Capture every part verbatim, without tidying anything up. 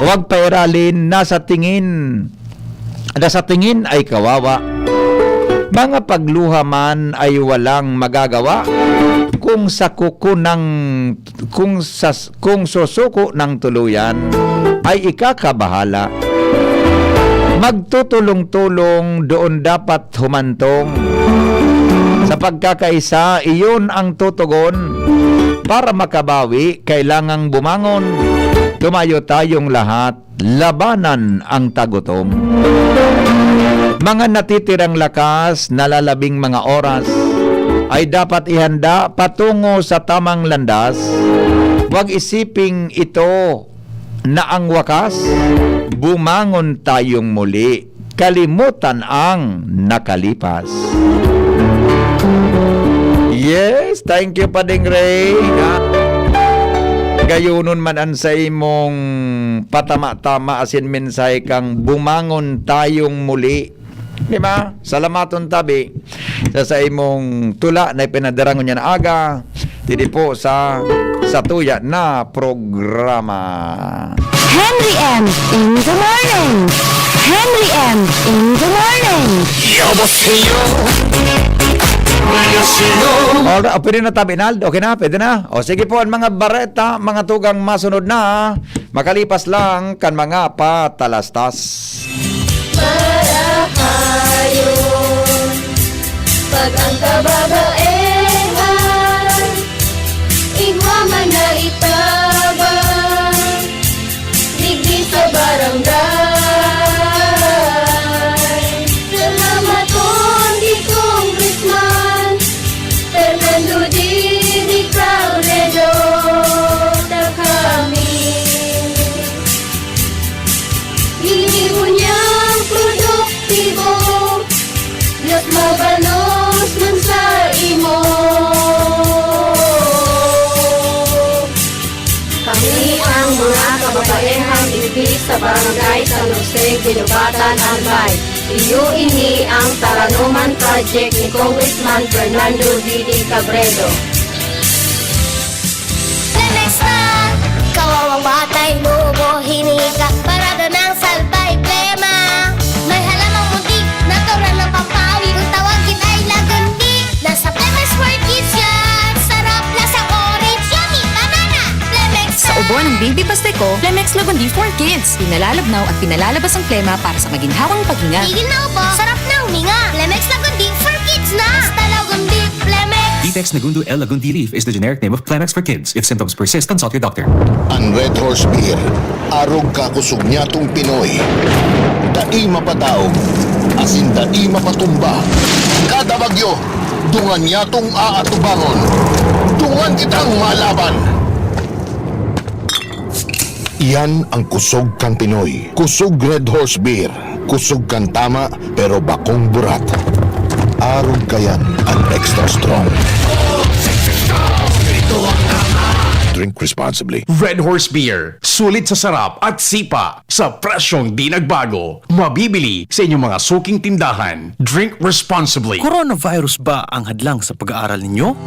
Huwag pairalin na sa tingin, na sa tingin ay kawawa. Mga pagluha man ay walang magagawa. Kung sa kuko ng, kung sa, kung susuko ng tuluyan, ay ikakabahala. Magtutulong-tulong doon dapat humantong. Sa pagkakaisa, iyon ang tutugon. Para makabawi, kailangang bumangon. Tumayo tayong lahat, labanan ang tagutom. Mga natitirang lakas, nalalabing mga oras, ay dapat ihanda patungo sa tamang landas. Huwag isiping ito na ang wakas, bumangon tayong muli, kalimutan ang nakalipas. Yes, thank you, Pading Ray. Ha? Gayunon man an sa imong patama-tama asin mensahe kang bumangon tayong muli. Di ba? Salamaton tabi sa saimong tula na ipinadara ngunyan na aga, didi po sa, sa tuya na programa. Henry M in the morning. Henry M in the morning. Alright, oh, pwede na, Tabinald? Okay na? Pwede na? O, sige po, ang mga bareta, mga tugang masunod na, makalipas lang kan mga patalastas. Marahayon, pag ang kababaehan, igwa man na itabang, digdi sa barangay. Salamaton ki Congressman Fernando Didi Cabredo, ta kami ginibo niyang produktibo, mas mabalos man sa imo. Kami ang mga kababaehang digdi sa Barangay San Jose, Guinobatan, Albay. Iyo ini ang Taranoman Project ni Congressman Fernando Didi Cabredo. Flemex na! Kawawang batay, lobo, hinika, parada ng salbay, plema. May halamang muntik, natural ng pampawi. Kung tawagin ay lagundi, nasa Flemex for Kids yan. Sarap, lasang orange, yummy, banana. Flemex Sa na! Ubo ng Baby Pasteco, Flemex Lagundi for Kids. Pinalalabnaw at pinalalabas ang plema para sa maginhawang paghinga. Tigil na ubo, sarap na huminga. Flemex Lagundi for Kids na! Basta Lagundi, Flemex! Ditex Negundo L Lagundi Leaf is the generic name of Flemex for Kids. If symptoms persist, consult your doctor. An Red Horse Beer, arog ka kusog niyatong Pinoy. Dai mapadaog, asin dai mapatumba. Kada bagyo, dungan niyatong aatubangon. Dungan kitang malaban. Iyan ang kusog kan Pinoy. Kusog Red Horse Beer. Kusog kan tama, pero bakong burat. Arog kayan an extra strong. Drink responsibly. Red Horse Beer. Sulit sa sarap at sipa sa presyong di nagbago. Mabibili sa inyong mga suking tindahan. Drink responsibly. Coronavirus ba ang hadlang sa pag-aaral ninyo?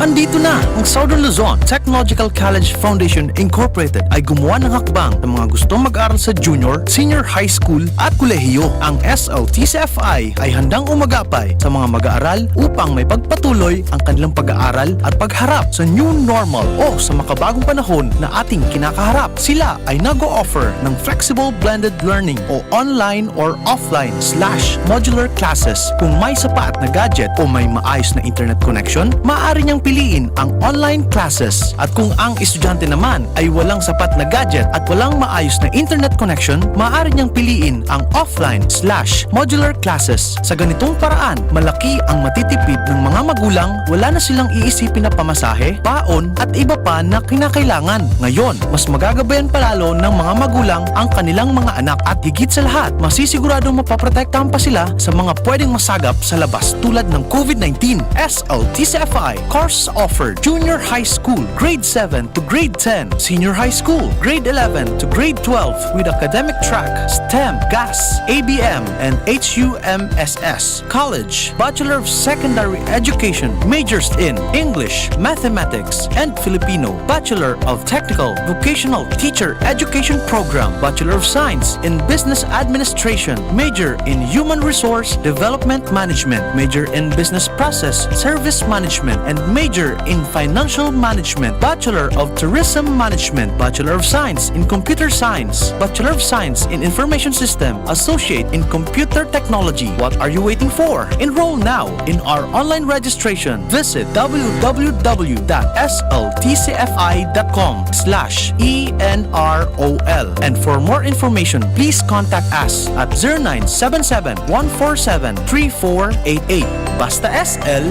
Andito na ang Southern Luzon Technological College Foundation Incorporated ay gumawa ng hakbang sa mga gustong mag-aral sa junior, senior high school at kolehiyo. Ang S L T C F I ay handang umagapay sa mga mag-aaral upang may pagpatuloy ang kanilang pag-aaral at pagharap sa new normal o sa makabagong panahon na ating kinakaharap. Sila ay nag-o-offer ng flexible blended learning o online or offline slash modular classes. Kung may sapat na gadget o may maayos na internet connection, maaari niyang piliin ang online classes. At kung ang estudyante naman ay walang sapat na gadget at walang maayos na internet connection, maaari niyang piliin ang offline slash modular classes. Sa ganitong paraan, malaki ang matitipid ng mga magulang, wala na silang iisipin na pamasahe, baon, at iba pa na kinakailangan. Ngayon, mas magagabayan pa lalo ng mga magulang ang kanilang mga anak at higit sa lahat, masisiguradong mapoprotektahan pa sila sa mga pwedeng masagap sa labas tulad ng covid nineteen. S L T C F I, course offered, junior high school, grade seven to grade ten, senior high school, grade eleven to grade twelve with academic track, stem, gas, A B M, and H U M S S. College, Bachelor of Secondary Education, majors in English, Mathematics, and Filipino. Bachelor of Technical Vocational Teacher Education Program, Bachelor of Science in Business Administration, major in Human Resource Development Management, major in Business Process Service Management, and major in Financial Management, Bachelor of Tourism Management, Bachelor of Science in Computer Science, Bachelor of Science in Information System, Associate in Computer Technology. What are you waiting for? Enroll now in our online registration. Visit w w w dot s l t c f i dot com slash e n r o l. And for more information, please contact us at zero nine seven seven, one four seven, three four eight eight. Basta S L,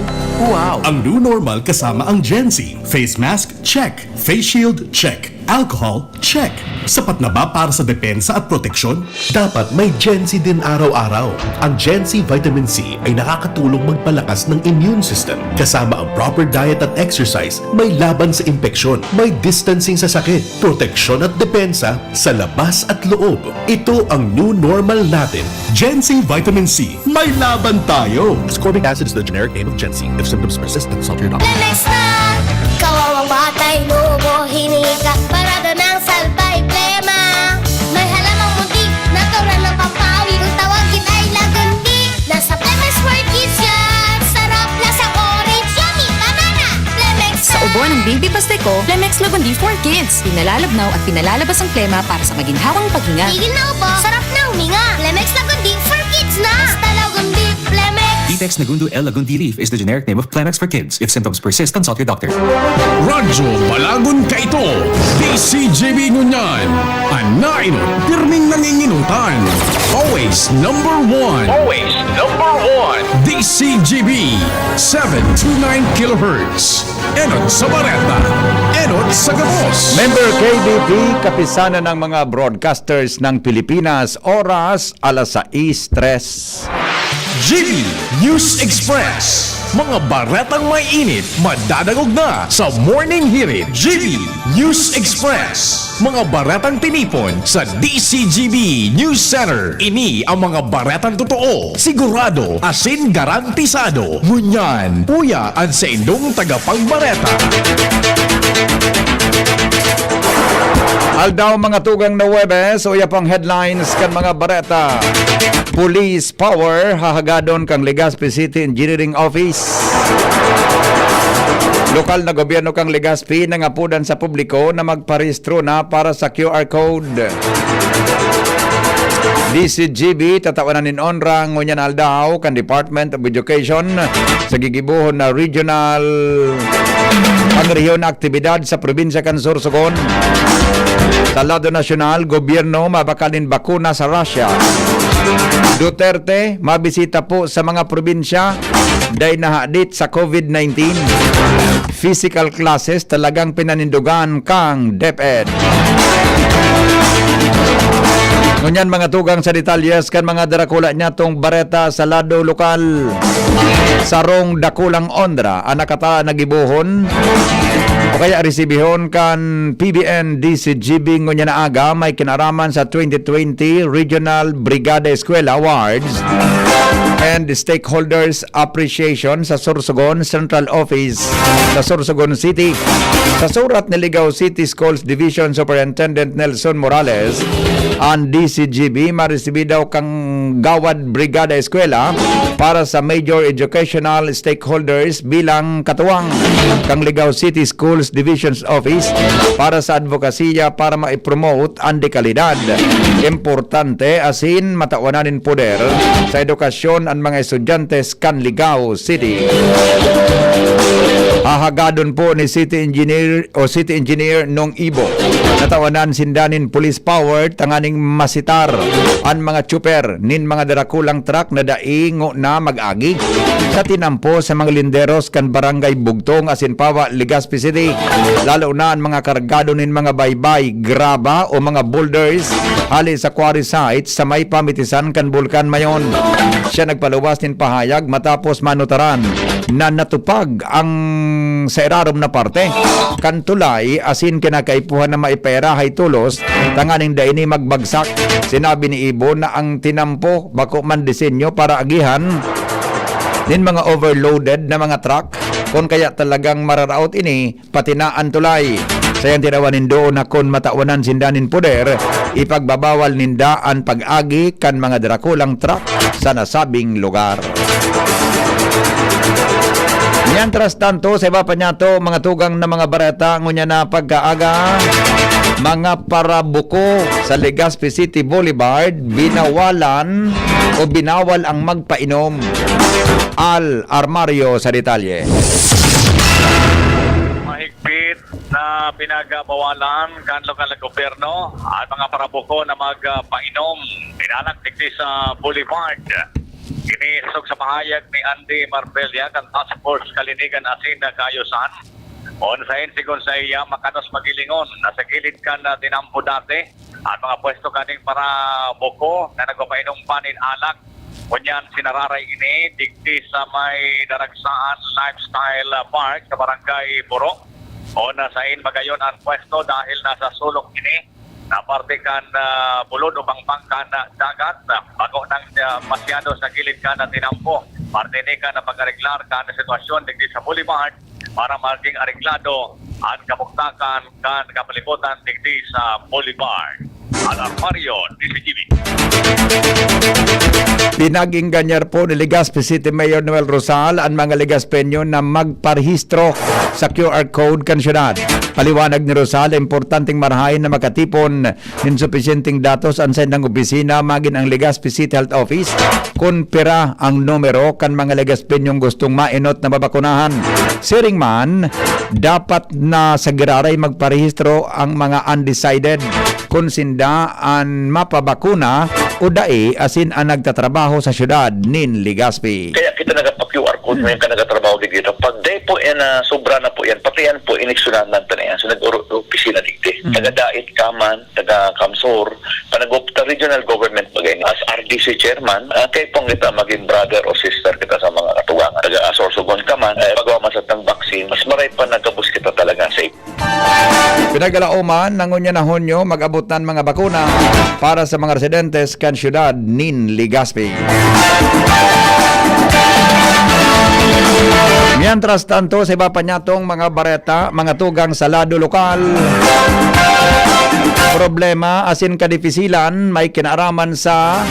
wow! Ang new normal kasama ang Gen Z. Face mask, check. Face shield, check. Alcohol, check. Sapat na ba para sa depensa at proteksyon? Dapat may Gen Z din araw-araw. Ang Gen Z Vitamin C ay nakakatulong magpalakas ng immune system. Kasama ang proper diet at exercise, may laban sa impeksyon, may distancing sa sakit, proteksyon at depensa sa labas at loob. Ito ang new normal natin. Gen Z Vitamin C, may laban tayo! Ascorbic acid is the generic name of Gen Z. If symptoms persist, consult your doctor. Lemex na! Kawawang batay, lubo, hinika, parada ng salbay, plema. May halamang munti, natural ng pampawi. Kung tawagin ay lagundi, nasa Lemex for Kids yan. Sarap, lasang orange, yummy, banana. Lemex Sa ubo ng baby pasteko, Lemex Lagundi for Kids. Pinalalabnaw at pinalalabas ang plema para sa maginhawang paghinga. Tigil na ubo, sarap na huminga. Lemex Lagundi for Kids na. Basta Lagundi, Lemex. Apex Nagundo L Lagundi Leaf is the generic name of Plemex for Kids. If symptoms persist, consult your doctor. Radyo Balagon kaito, D C G B ngunyan. An nainot, pirming nanginginutan. Always number one. Always number one. D C G B, seven two nine kilohertz. Enot sa bareta. Enot sa gabos. Member K B P, Kapisanan ng mga Broadcasters ng Pilipinas, oras alas sais tres. G B News Express. Mga baretang may init, madadangog na sa Morning Hirit. G B News Express. Mga baretang tinipon sa D C G B News Center. Ini ang mga baretang totoo, sigurado, asin garantisado. Ngunyan, uya an saindong tagapagbareta. Aldaw, mga tugang na Huwebes, uya pang headlines kan mga bareta. Police power hahagadon kan Legazpi City Engineering Office. Lokal na gobyerno kan Legazpi nangapodan sa publiko na magparehistro na para sa Q R code. D C G B, tatawanan nin onra ngunyan aldaw kan Department of Education sa gigibohon na regional pangrehiyon na aktibidad sa probinsya kan Sorsogon. Sa lado nasyonal, gobyerno mabakal nin bakuna sa Russia. Duterte mabisita po sa mga probinsya dai nahadit sa COVID nineteen. Physical classes talagang pinanindugan kang DepEd. Ngunyan, mga tugang sa detalyes kan mga darakula niyatong bareta sa lado lokal. Sarong dakulang onra an nakatalang na gibohon o kaya resibihon kan P B N D C G B ngunyan na aga, may kinaraman sa twenty twenty Regional Brigada Eskwela Awards and Stakeholders Appreciation sa Sorsogon Central Office sa Sorsogon City. Sa surat ni Ligao City Schools Division Superintendent Nelson Morales, an D C G B maresibi daw kan Gawad Brigada Eskwela para sa major educational stakeholders bilang katuwang kan Ligao City Schools Division's Office para sa advokasya para maipromote an dekalidad. Importante asin matawanan nin poder sa edukasyon an mga estudyante kan Ligao City. Hahagadon po ni City Engineer o City Engineer Nong Ibo na tawanan sinda nin police power tanganing masitar an mga tsuper nin mga darakulang truck na dai ngona mag-agi sa tinampo sa mga linderos kan Barangay Bugtong asin Pawa, Legazpi City, lalo na an mga kargado nin mga baybay, graba o mga boulders hali sa quarry site sa may pamitisan kan Bulkan Mayon. Siya nagpaluwas nin pahayag matapos manutaran na natupag ang sa irarom na parte kan tulay asin kinakaipuhan na maiperahay tolos tanganing dai ini magbagsak. Sinabi ni Ibo na ang tinampo bako man disenyo para agihan nin mga overloaded na mga truck, kun kaya talagang mararaot ini pati na an tulay. Sa iyang tinawan nindo na kun matawanan sinda nin poder, ipagbabawal ninda an pag-agi kan mga drakulang truck sa nasabing lugar. Mientras tanto, sa iba pa niyato, mga tugang na mga bareta, ngunyan na pagkaaga, mga parabuko sa Legazpi City Boulevard, binawalan o binawal ang magpainom. Al Armario sa detalye. Mahigpit na pinagbawalan kan lokal na gobyerno ang mga parabuko na magpainom, inalak digdi sa Boulevard. Ini sosog sa pahayag ni Andy Marbella kan Task Force Kalinigan asin Kaayusan. On sain, sigon sa iya, makanos magilingon na sa gilid kan, ah, tinampo dati, at mga pwesto kaning parabuko na nagpapainom pa nin alak. Ngunyan, sinararay ini digdi sa may Daragsaan Lifestyle Park sa Barangay Buro. O na sain magayon ang pwesto dahil nasa sulok ini na parte kan, ah, bulod o bangkang kan, ah, dagat, ah, bako nang, ah, masyado sa gilid kan, ah, tinampo. Parte ni kan, ah, pag-areglar kan sitwasyon digdi sa Boulevard para maging areglado an kabugtakan kan kapalibutan digdi sa Boulevard. Alarmario, D Z G B. Pinag-engganyar po ni Legazpi City Mayor Noel Rosal an mga Legazpeño na magparehistro sa Q R code kan syudad. Paliwanag ni Rosal, importanteng marahay na makatipon nin supisyenteng datos an saindang opisina, magin ang Legazpi City Health Office, kun pira ang numero kan mga Legazpeñong gustong maenot na mabakunahan. Siring man, dapat na sa giraray magparehistro ang mga undecided kun sinda an mapabakuna o dai asin an nagtatrabaho sa syudad nin Legazpi. Kaya kita nagpa-Q R code ngayon ka nagatrabaho digdi. Pag dai po yan, ah, sobra na po yan, pati yan po, ineksyonan ta na yan. So, nag-opisina digdi. Mm. Taga-DAIT ka man, taga-CamSur, panagop ta regional government bagay. As R D C chairman, ah, kaya pong kita maging brother o sister kita sa mga katugangan. Taga-Sorsogon ka man, eh, pagawa man sa tang vaccine, mas maray pa nagkabus kita talaga sa Pinagalaoman na ngunyan na Hunyo mag-abot na an mga bakuna para sa mga residentes kan siyudad nin Legazpi. Mientras tanto, sa iba pa niyatong mga bareta, mga tugang sa lado lokal, problema asin kadipisilan may kinaaraman sa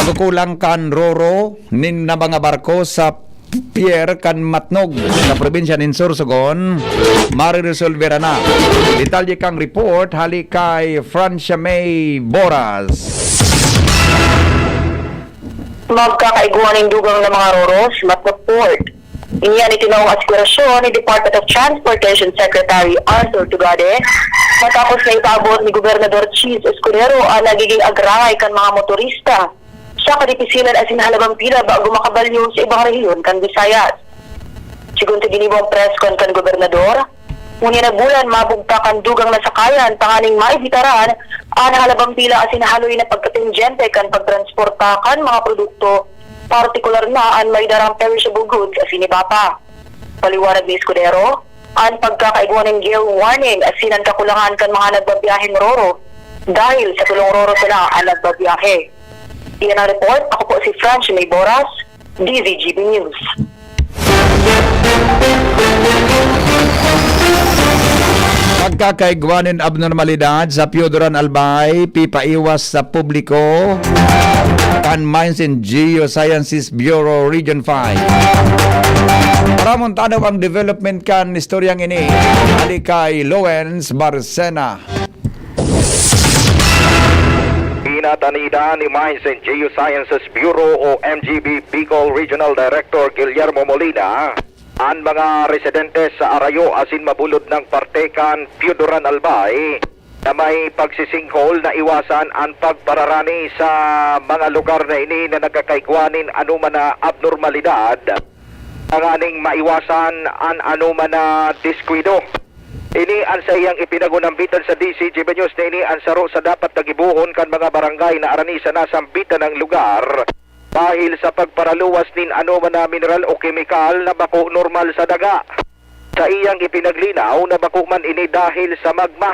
pagkukulang kan roro nin na mga barko sa pier kan Matnog sa probinsya nin Sorsogon, mareresolbera na. Detalye kan report hali kay Francia May Boras. Magkakaigwa nin dugang na mga roro sa Matnog Port. Ini an itinaong aspirasyon ni Department of Transportation Secretary Arthur Tugade matapos na ipaabot ni Gobernador Chiz Escudero an nagiging agrangay kan mga motorista sa kadipisilan asin halabang pila bago makabalyo sa ibang rehiyon kan Visayas. Sigon sa ginibong press con kan gobernador, ngunyan na bulan mabugtak an dugang na sakayan tanganing maibitaran an halabang pila asin haloy na pagkatendyente kan pagtransporta kan mga produkto, partikular na an may darang perishable goods asin iba pa. Paliwanag ni Escudero, an pagkakaigwa nin geo warning asin an kakulangan kan mga nagbabiyaheng roro dahil sa tulong roro sana an nagbabiyahe. Iyan ang report. Ako po si Franz May Boras, D Z G B News. Pagkakaigwa nin abnormalidad sa Piodoran Albay, pipaiwas sa publiko kan Mines and Geosciences Bureau Region five. Paramon ta daw ang development kan istoryang ini. Hali kay Lowens Barcena. Pinatanida ni Mines and Geosciences Bureau o M G B Bicol Regional Director Guillermo Molina an mga residente sa Arayo asin mabulod nang parte kan Piodoran Albay na may pagsi-sinkhole na iwasan an pagpararani sa mga lugar na ini na nagkakaigwa nin anoman na abnormalidad, tanganing maiwasan an anoman na diskwido. Ini an saiyang ipinagunambitan sa D Z G B News na ini an saro sa dapat na gibohon kan mga barangay na arani sa nasambitan na lugar dahil sa pagparaluwas nin anoman na mineral o kemikal na bako normal sa daga. Saiyang ipinaglinaw na bako man ini dahil sa magma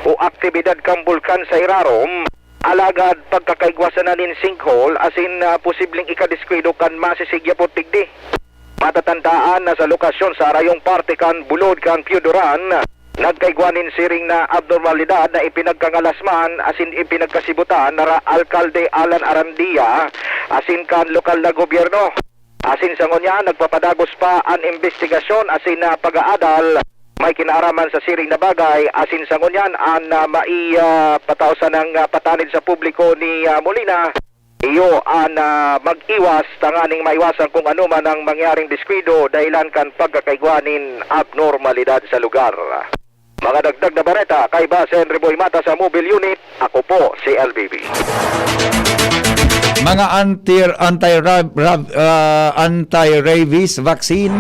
o aktibidad kan bulkan sa irarom, alagad pagkakaigwa sana nin sinkhole asin, ah, posibleng ikadiskwido kan masisigya po digdi. Matatandaan na sa lokasyon sa arayong parte kan bulod kan Piodoran, nagkaigwa nin siring na abnormalidad na ipinagkangalas man asin ipinagkasibutan na ra Alkalde Alan Arandia asin kan lokal na gobyerno. Asin sa ngunyan, nagpapadagos pa an imbestigasyon asin, ah, pag-aadal may kinaaraman sa siring na bagay. Asin sa ngunyan, an, ah, mai, ah, patao sanang, ah, patanid sa publiko ni, ah, Molina, iyo an, ah, mag-iwas tanganing maiwasan kung ano man ang mangyaring diskuido dahilan kan pagkakaigwa nin abnormalidad sa lugar. Mga dagdag na bareta, kaiba si Henry Boy Mata sa Mobile Unit, ako po si L B B. Mga anti, anti-rab-, rab-, ah, anti-rabies vaccine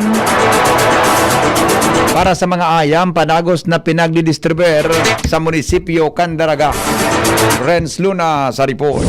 para sa mga ayam, padagos na pinagdidistribuer sa munisipyo kan Daraga. Renz Luna sa report.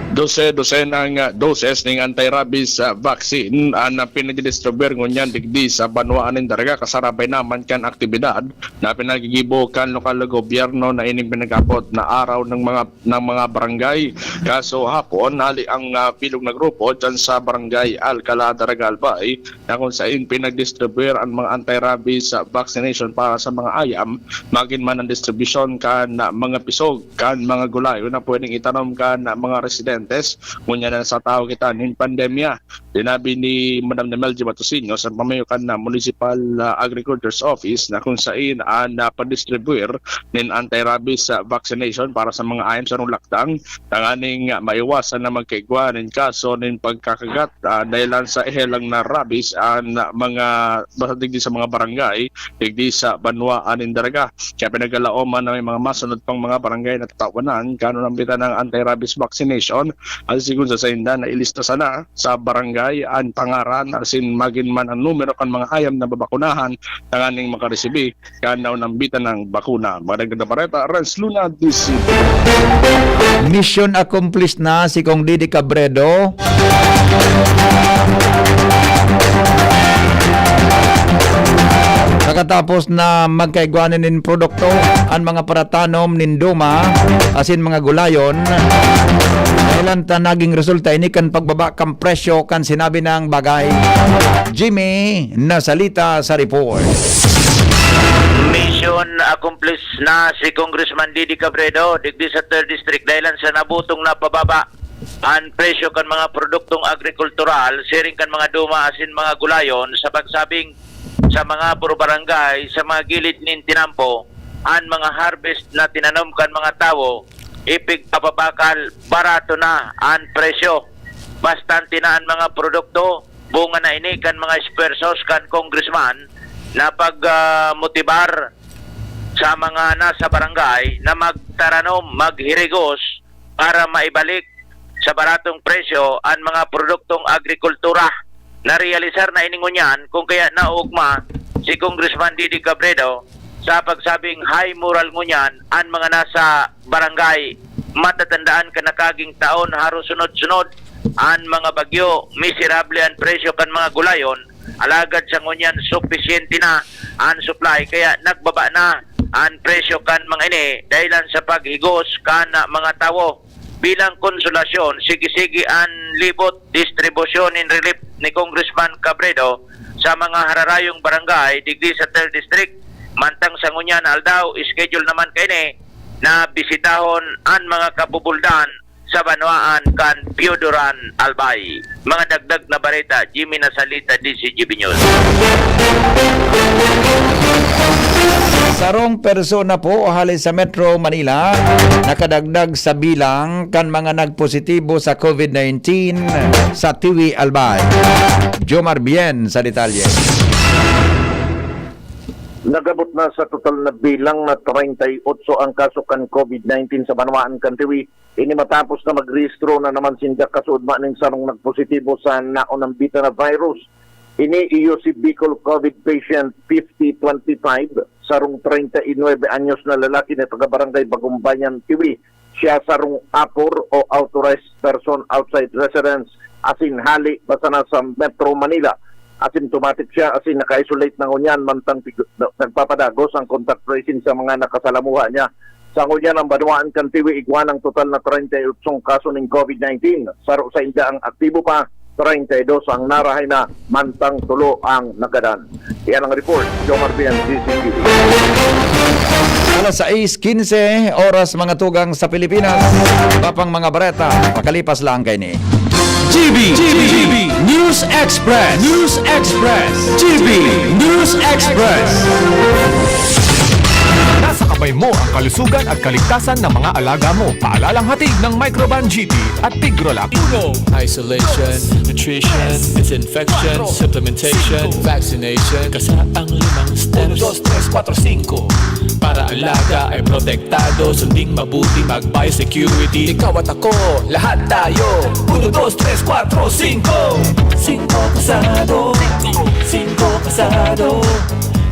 Dose, dosenang, ah, doses ning anti-rabies, ah, vaccine an, ah, pinagdidistribuer ngunyan digdi sa banwaan nin Daraga, kasarabay naman kan aktibidad na pinaggigibo kan lokal na gobyerno na ining pinag-abot na araw ng mga, ng mga barangay. Kaso hapon, hali ang, ah, bilog na grupo dyan sa barangay Alcala, Daraga, Albay, na kung sain pinagdistribuer ang mga anti-rabies, ah, vaccination para sa mga ayam, magin man ang distribusyon kan, ah, mga pisog, kan mga gulay na pwedeng itanom kan, ah, mga residentes, ngunyan na sa tahaw kita nin pandemya. Sinabi ni Madam Nemelji Matosinhos, ang pamayo kan, ah, Municipal, ah, Agriculture's Office, na kung sain an, ah, pagdistribuir nin anti-rabies, ah, vaccination para sa mga ayam sa sarong lakdang, tanganing, ah, maiwasan na magkaigwa nin kaso nin pagkakagat, ah, dahilan sa ihelang na rabies an, ah, mga, basta digdi sa mga barangay, digdi sa banwaan nin Daraga. Kaya pinagkalaoman na may mga masunod pang mga barangay na tatawanan kan nambitan nin anti-rabies vaccination. At sigon sa sainda, nailista sana sa barangay an pangaran asin magin man ang numero kan mga ayam na babakunahan tanganing makaresibi kan nambitan nin bakuna. Mga dagdag na bareta, Renz Luna, D C. Mission accomplished na si Cong Didi Cabredo. Pagkatapos na magkaigwa nin produkto, an mga paratanom nin duma, asin mga gulayon, dahilan ta naging resulta ini kan pagbaba kan presyo kan sinabi nang bagay. Jimmy Nasalita sa report. Mission accomplished na si Congressman Didi Cabredo digdi sa third District dahilan sa nabutong na pababa an presyo kan mga produktong agrikultural, siring kan mga duma asin mga gulayon, sa pagsabing sa mga puro barangay, sa mga gilid nin tinampo, an mga harvest na tinanom kan mga tawo, ipigpapabakal, barato na an presyo. Bastante na an mga produkto, bunga na ini kan mga esfuerzos kan congressman na pag, ah, motibar sa mga nasa barangay na magtaranom, maghirigos para maibalik sa baratong presyo an mga produktong agrikultura. Narealisar na ini ngunyan kung kaya naugma si Congressman Didi Cabredo sa pagsabing high moral ngunyan an mga nasa barangay. Matatandaan kan nakaging taon, haros sunod-sunod an mga bagyo, miserable an presyo kan mga gulayon, alagad sa ngunyan supisyente na an supply, kaya nagbaba na an presyo kan mga ini dahilan sa paghigos kan mga tawo. Bilang konsolasyon, sige-sige an libot, distribusyon nin relief ni Congressman Cabredo sa mga hararayong barangay digdi sa third District. Mantang sa ngunyan na aldaw, schedule naman kaini na bisitahon an mga kabubuldan sa banwaan kan Pioduran, Albay. Mga dagdag na bareta, Jimmy Nasalita, D C G B News. Sarong persona po hali sa Metro Manila nakadagdag sa bilang kan mga nagpositibo sa COVID nineteen sa Tiwi, Albay. Jomar Bien sa detalye. Nagabot na sa total na bilang na treinta y ocho ang kaso kan COVID nineteen sa banwaan kan Tiwi. Ini matapos na magrehistro na naman sinda kasuodma ning sarong nagpositibo sa naunambitan na virus. Ini iyo si Bicol COVID patient fifty twenty-five, sarong treinta y nuebe anyos na lalaki na taga Barangay Bagumbayan, Tiwi. Siya sarong APOR o authorized person outside residence, asin hali pa sana sa Metro Manila. Asymptomatic siya, asin naka-isolate na ngunyan, mantang tig-, nagpapadagos ang contact tracing sa mga nakasalamuha niya. Sa ngunyan, ang banwaan kan Tiwi igwa nang total na treinta y ocho kaso nin COVID nineteen. Saro sainda ang aktibo pa, treinta y dos ang narahay na, mantang tulo ang nagadan. Yan ang report, Jomar Bian, D Z T V. Alas sais quince, oras mga tugang sa Pilipinas. Iba pang mga bareta, pakalipas lang kaini. G B, G B, News Express, News Express, G B News Express. Nasa kamay mo ang kalusugan at kaligtasan ng mga alaga mo. Paalalang hatid ng Microban G T at Tigrolac. Uno, isolation, nutrition, disinfection, supplementation, vaccination. Kasa ang limang steps. Uno, dos, tres, kuwatro, singko. Para alaga ay protektado, sunding mabuti, mag-biosecurity. Ikaw at ako, lahat tayo. Uno, dos, tres, kuwatro, singko. Singko kasado. Singko kasado.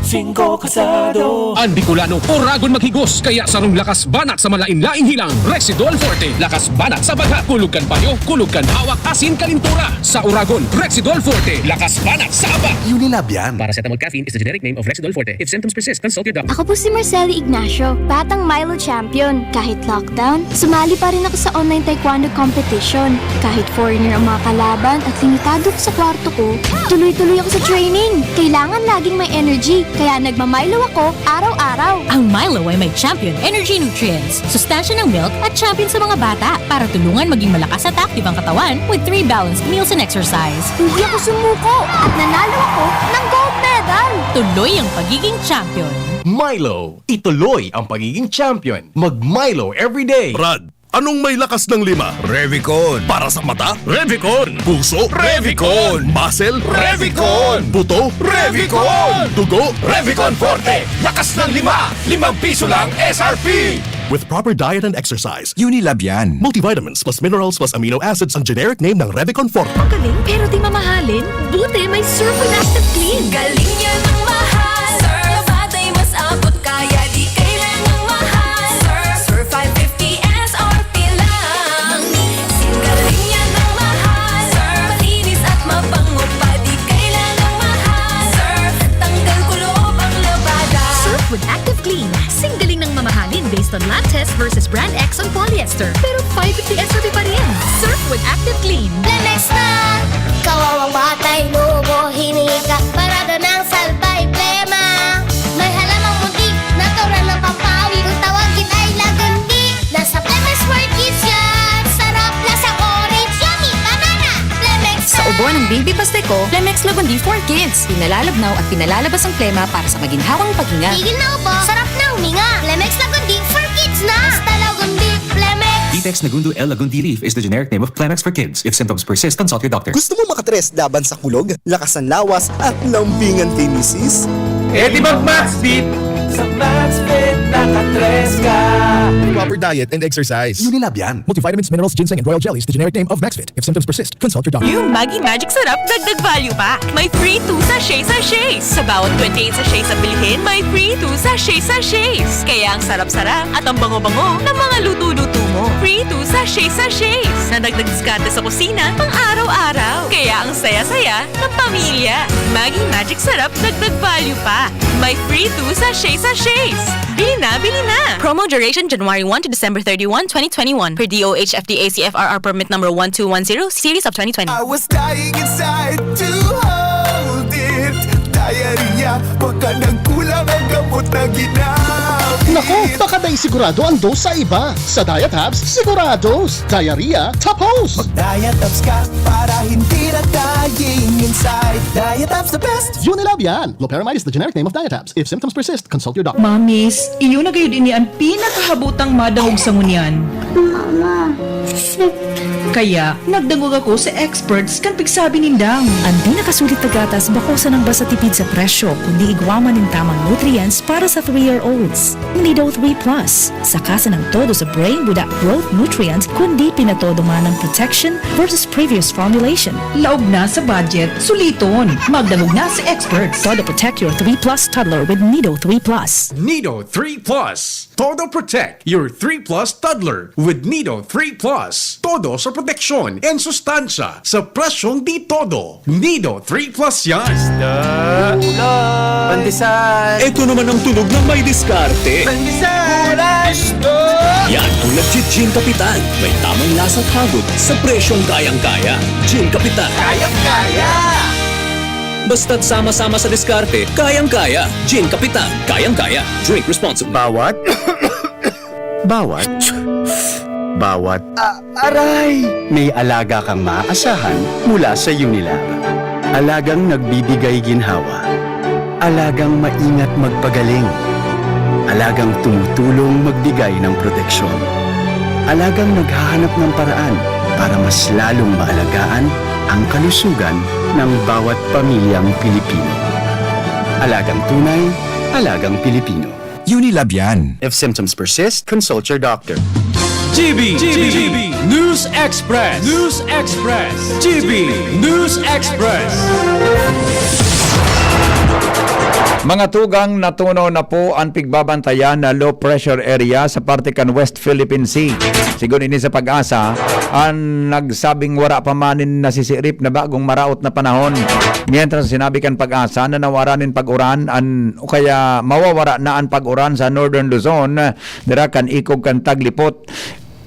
Singko kasado. Ang Bicolano, oragon maghigos, kaya sarong lakas banat sa malain-laing hilang, Rexidol Forte. Lakas banat sa baga, kulog kan payo, kulog kan hawak, asin kalintura. Sa oragon, Rexidol Forte. Lakas banat sa aba. Unilab yan. Paracetamol caffeine is the generic name of Rexidol Forte. If symptoms persist, consult your doctor. Ako po si Marcelo Ignacio, batang Milo champion. Kahit lockdown, sumali pa rin ako sa online taekwondo competition. Kahit foreigner ang mga kalaban at limitado ko sa kwarto ko, tuloy-tuloy ako sa training. Kailangan laging may energy, kaya nagma-Milo ako araw-araw. Ang Milo ay may champion energy nutrients, sustansya ng milk at champion sa mga bata para tulungan maging malakas at active ang katawan with three balanced meals and exercise. Hindi ako sumuko at nanalo ako ng gold medal. Tuloy ang pagiging champion. Milo, ituloy ang pagiging champion. Mag-Milo everyday. Brad, anong may lakas ng lima? Revicon. Para sa mata? Revicon. Puso? Revicon. Muscle? Revicon. Buto? Revicon. Dugo? Revicon Forte. Lakas ng lima. Limang piso lang S R P. With proper diet and exercise. Unilab yan. Multivitamins plus minerals plus amino acids ang generic name ng Revicon Forte. Magaling pero di mamahalin? Buti may Surf with Active Clean. Galing yan ang mahal. Surf, batay mas abot kaya di kailangang mahal. Surf, Surf five fifty S R P lang. Singgaling yan ang mahal. Surf, malinis at mabango pa, di kailangang mahal. Surf, tanggal kuloob ang labada. Surf with Active Clean. Singgaling ng mamahalin based on lab test versus brand X on polyester. Pero five fifty S R P pa rin. Surf with Active Clean. Lemex na! Kawawang batay, nubo, hininga, parada ng salbay, plema. May halamang munti, natural na pampawi. Kung tawagin ay lagundi, nasa Lemex for Kids yan. Sarap, lasang orange, yummy, banana. Lemex Sa na! Ubo ng baby Pasteco, Lemex Lagundi for Kids. Pinalalabnaw at pinalalabas ang plema para sa maginhawang paghinga. Tigil na ubo, sarap na huminga. Lemex Lagundi for Kids na! Basta Lagundi, Lemex! Ditex Nagundo L Lagundi Leaf is the generic name of Clemex for Kids. If symptoms persist, consult your doctor. Gusto mo makatres laban sa kulog, lakas ng lawas, at lambingan kay misis? Eh, di mag-Maxfit! Sa Maxfit, nakatres ka! Proper diet and exercise. Unilab yan. Multivitamins, minerals, ginseng, and royal jelly is the generic name of Maxfit. If symptoms persist, consult your doctor. Yung Maggi Magic Sarap Dagdag Value Pack. May free two sachet sachets sa bawat twenty-eight sachets na bilhin. May free two sachet sachets. Kaya ang sarap-sarap at ang bango-bango ng mga luto-luto mo. Free two sachet sachets. Nadagdag diskarte sa kusina pang araw-araw. Kaya ang saya-saya ng pamilya. Maggi Magic Sarap Dagdag Value Pack. May free two sachet sachets. Bili na, bili na! Promo duration January one to December thirty-one, twenty twenty-one, per D O H F D A C F R R permit number one two one zero, series of twenty twenty. I was dying inside to hold it. Diarrhea, baka nagkulang ang gamot na ginamit. Nako, baka dai sigurado ang dose sa iba. Sa Diatabs, sigurados. Diarrhea, tapos! Mag-Diatabs ka para hindi na dying inside. Diatabs the best! Unilab yan! Loperamide is the generic name of Diatabs. If symptoms persist, consult your doctor. Mamis, iyo na gayud ini an pinakahabotang madangog sa ngunyan. Mama, sip. Kaya, nagdangog ako sa experts kan pigsabi nindang. An pinakasulit na gatas bako sanang basta tipid sa presyo, kundi igwa man nin tamang nutrients para sa three-year-olds. Nido three plus. Saka sanang todo sa brain without growth nutrients, kundi pinatodo man ang protection versus previous formulation. Laog na sa budget, suliton. Magdangog na sa experts. Todo protect your three plus toddler with Nido three plus. Nido three plus. Todo protect your three plus toddler with Nido three plus. Todo sa proteksyon and sustansya sa presyong di todo. Nido three plus yan. Isda, ulam, pandesal. Ito naman ang tunog ng may diskarte. Pandesal, ulam, isda. Yan ang Nagji-Gin Kapitan. May tamang lasa at hagod sa presyong kayang-kaya. Gin Kapitan. Kayang-kaya! Basta't sama-sama sa diskarte, kayang-kaya. Gin Kapitan. Kayang-kaya. Drink responsibly. Bawat, bawat, bawat, ah, aray! May alaga kang maaasahan mula sa Unilab. Alagang nagbibigay ginhawa. Alagang maingat magpagaling. Alagang tumutulong magbigay ng proteksyon. Alagang naghahanap ng paraan para mas lalong maalagaan ang kalusugan ng bawat pamilyang Pilipino. Alagang tunay, alagang Pilipino. Unilab yan. If symptoms persist, consult your doctor. G B, G B, News Express, News Express, G B News Express. Mga tugang, natunaw na po an pigbabantayan na low pressure area sa parte kan West Philippine Sea. Sigon ini sa PAGASA, an nagsabing wara pa man nin nasisirip na bagong maraot na panahon. Mientras sinabi kan PAGASA na nawara nin pag-uran an, o kaya mawawara na an pag-uran sa Northern Luzon, dira kan ikog kan taglipot.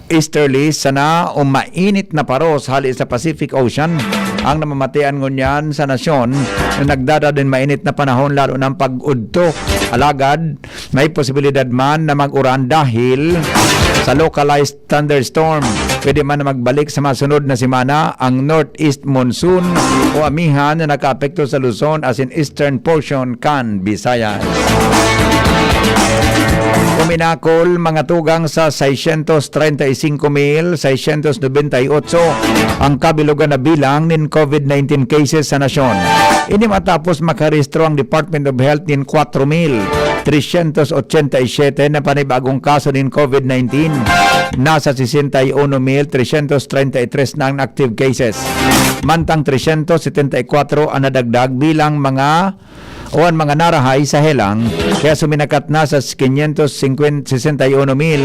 Easterly sana o mainit na paros hali sa Pacific Ocean ang namamatean ngunyan sa nasyon na nagdadala nin mainit na panahon, lalo na ang pag-udto. Alagad, may posibilidad man na mag-uran dahil sa localized thunderstorm. Pwede man na magbalik sa masunod na semana ang northeast monsoon o amihan na nakaapekto sa Luzon asin eastern portion kan Visayas. Uminakol mga tugang sa seiscientos treinta y cinco mil seiscientos noventa y ocho ang kabilugan na bilang nin COVID nineteen cases sa nasyon. Ini matapos makarehistro ang Department of Health nin kwatro mil tresyentos otsenta y siyete na panibagong kaso nin COVID nineteen. Nasa sesenta y uno mil tresyentos treinta y tres na ang active cases. Mantang tresyentos setenta y kwatro ang nadagdag bilang mga o an mga narahay sa helang, kaya suminakat na sa quinientos sesenta y uno mil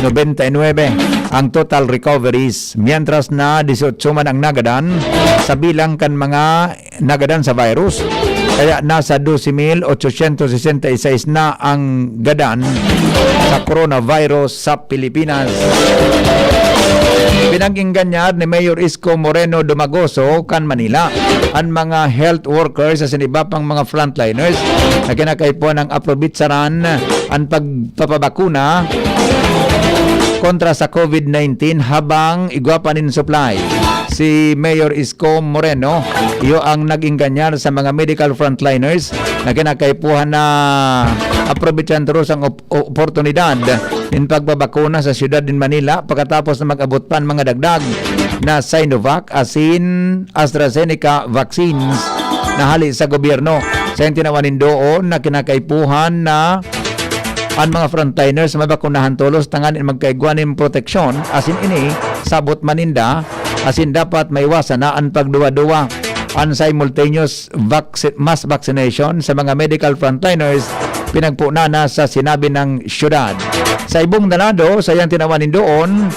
noventa y nuebe ang total recoveries, mientras na dieciocho man ang nagadan sa bilang kan mga nagadan sa virus. Kaya nasa doce mil ochocientos sesenta y seis na ang gadan sa coronavirus sa Pilipinas. Pinag-ingganyar ni Mayor Isko Moreno Dumagoso kan Manila an mga health workers asin iba pang mga frontliners na kinakaipuhan ng aprobitsaran an pagpapabakuna kontra sa COVID nineteen habang igwa pa nin supply. Si Mayor Isko Moreno, iyo ang nag-ingganyar sa mga medical frontliners na kinakaipuhan na aprobitsan tolos ang op- oportunidad nin pagbabakuna sa siyudad nin Manila pakatapos na mag-abot pa an mga dagdag na Sinovac asin AstraZeneca vaccines na hali sa gobyerno. Sa tinawan nin doon na kinakaipuhan na an mga frontliners mabakunahan tolos tanganing magkaigwa nin proteksyon, asin ini sabot man ninda, asin dapat maiwasan na an pagduwa-duwa. An simultaneous vac- mass vaccination sa mga medical frontliners pinagpuna na sa sinabi ng syudad. Sa ibong na lado, sa iyang tinawan nin doon,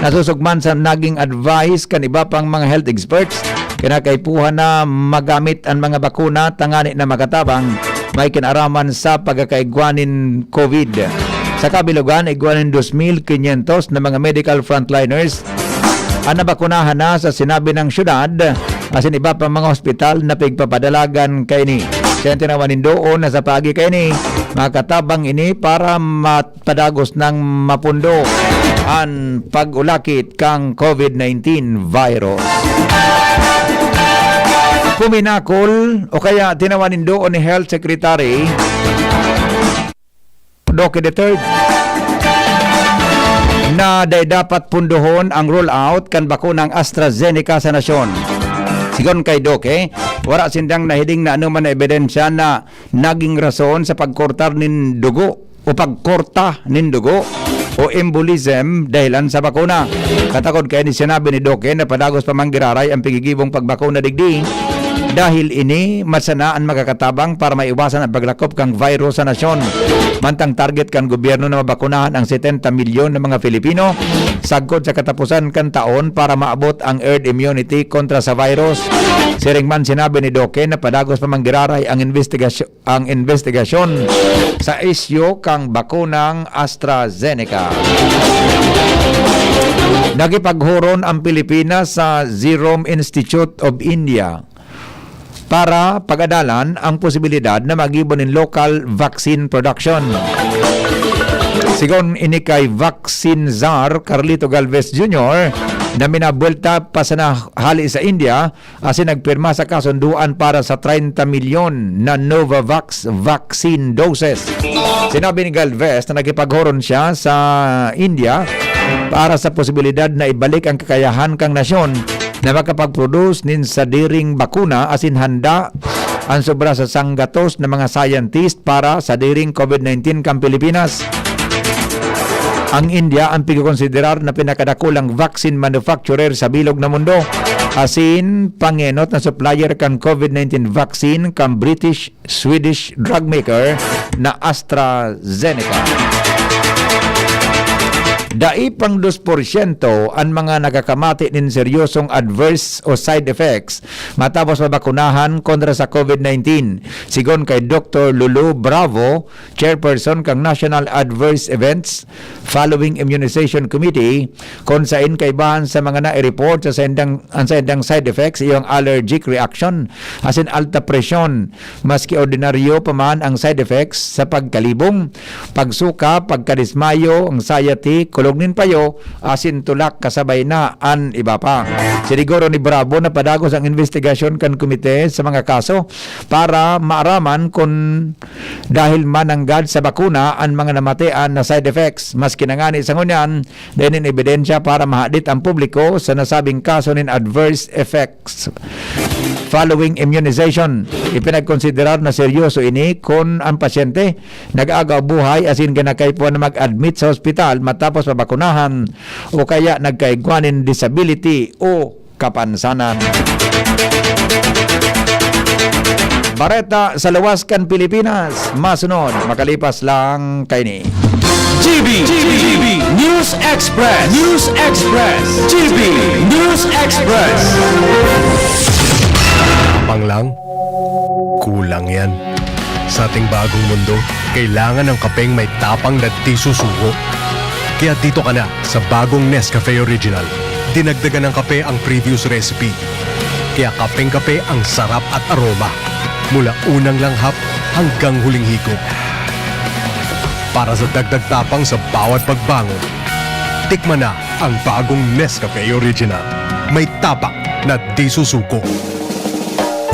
nasusugman sa naging advice kan iba pang mga health experts, kinakaipuhan na magamit an mga bakuna tangani na makatabang may kinaraman sa pagkakaigwa nin COVID. Sa kabilugan, igwa nin dos mil quinientos na mga medical frontliners an nabakunahan na sa sinabi ng syudad, asin iba pa mga hospital na pigpapadalagan kaini. Sa tinawan nin doon na sa paagi kaini, makatabang ini para mat- padagos nang mapundo an pag-ulakit kan COVID nineteen virus. Puminakol o kaya tinawan nin doon ni Health Secretary Duque the third na dai dapat pundohon ang rollout kan bakunang AstraZeneca sa nasyon. Sigon kay Duque, wala sindang nahiling na anoman na ebidensya na naging rason sa pagkortar nin dugo o pagkorta nin dugo o embolism dahilan sa bakuna. Katakod kaini, sinabi ni Duque na padagos pa man giraray ang pigigibong pagbakuna digdi Dahil ini, masana an makakatabang para maiwasan ang paglakop kan virus sa nasyon. Mantang target kan gobyerno na mabakunahan ang setenta milyon na mga Filipino, sagkod sa katapusan kan taon para maabot ang herd immunity kontra sa virus. Siring man, sinabi ni Duque na padagos pa man giraray ang investigasyon ang investigasyon sa isyu kan bakunang AstraZeneca. Nakipaghuron ang Pilipinas sa Serum Institute of India para pagadalan ang posibilidad na magibo nin local vaccine production. Sigon ini kay Vaccine Czar Carlito Galvez Junior, na minabuwelta pa sana hali sa India, asin nagpirma sa kasunduan para sa treinta milyon na Novavax vaccine doses. Sinabi ni Galvez na nakipaghuron siya sa India para sa posibilidad na ibalik ang kakayahan kan nasyon na makapag-produce nin sadiring bakuna asin handa an sobra sa sanggatos na mga scientist para sadiring COVID nineteen kan Pilipinas. Ang India ang pigkokonsiderar na pinakadakulang vaccine manufacturer sa bilog na mundo, asin pangenot na supplier kan COVID nineteen vaccine kan British-Swedish drug maker na AstraZeneca. Dai pang dos porsyento an mga nakakamati nin seryosong adverse o side effects matapos mabakunahan kontra sa COVID nineteen, sigon kay Doktor Lulu Bravo, chairperson kan National Adverse Events Following Immunization Committee, kun sain kaibahan sa mga nai-report sa saindang, ang saindang side effects, iyo ang allergic reaction, asin alta presyon. Maski ordinaryo pa man ang side effects sa pagkalibong, pagsuka, pagkadismayo, anxiety, kulog nin payo, asin tulak kasabay na an iba pa. Siniguro ni Bravo na padagos ang investigasyon kan komite sa mga kaso para maaraman kun dahil mananggad sa bakuna an mga namatian na side effects. Maski na ngani sa ngunyan, dai nin ebidensya para mahadit ang publiko sa nasabing kaso nin adverse effects following immunization. Ipinagkonsiderar na seryoso ini kun ang pasyente nag-aagaw buhay asin ginakaipuhan na mag-admit sa ospital matapos mabakunahan o kaya nagkaigwa nin disability o kapansanan. Bareta sa luwas kan Pilipinas, masunod makalipas lang kaini. G B, G B, News Express, News Express, G B, News Express. Panglang, kulang yan. Sa ating bagong mundo, kailangan ng kapeng may tapang na di susuko. Kaya dito ka na sa bagong Nescafe Original. Dinagdagan ng kape ang previous recipe. Kaya kapeng-kape ang sarap at aroma. Mula unang langhap hanggang huling higop. Para sa dagdag tapang sa bawat pagbangon, tikman na ang bagong Nescafe Original. May tapang na di susuko.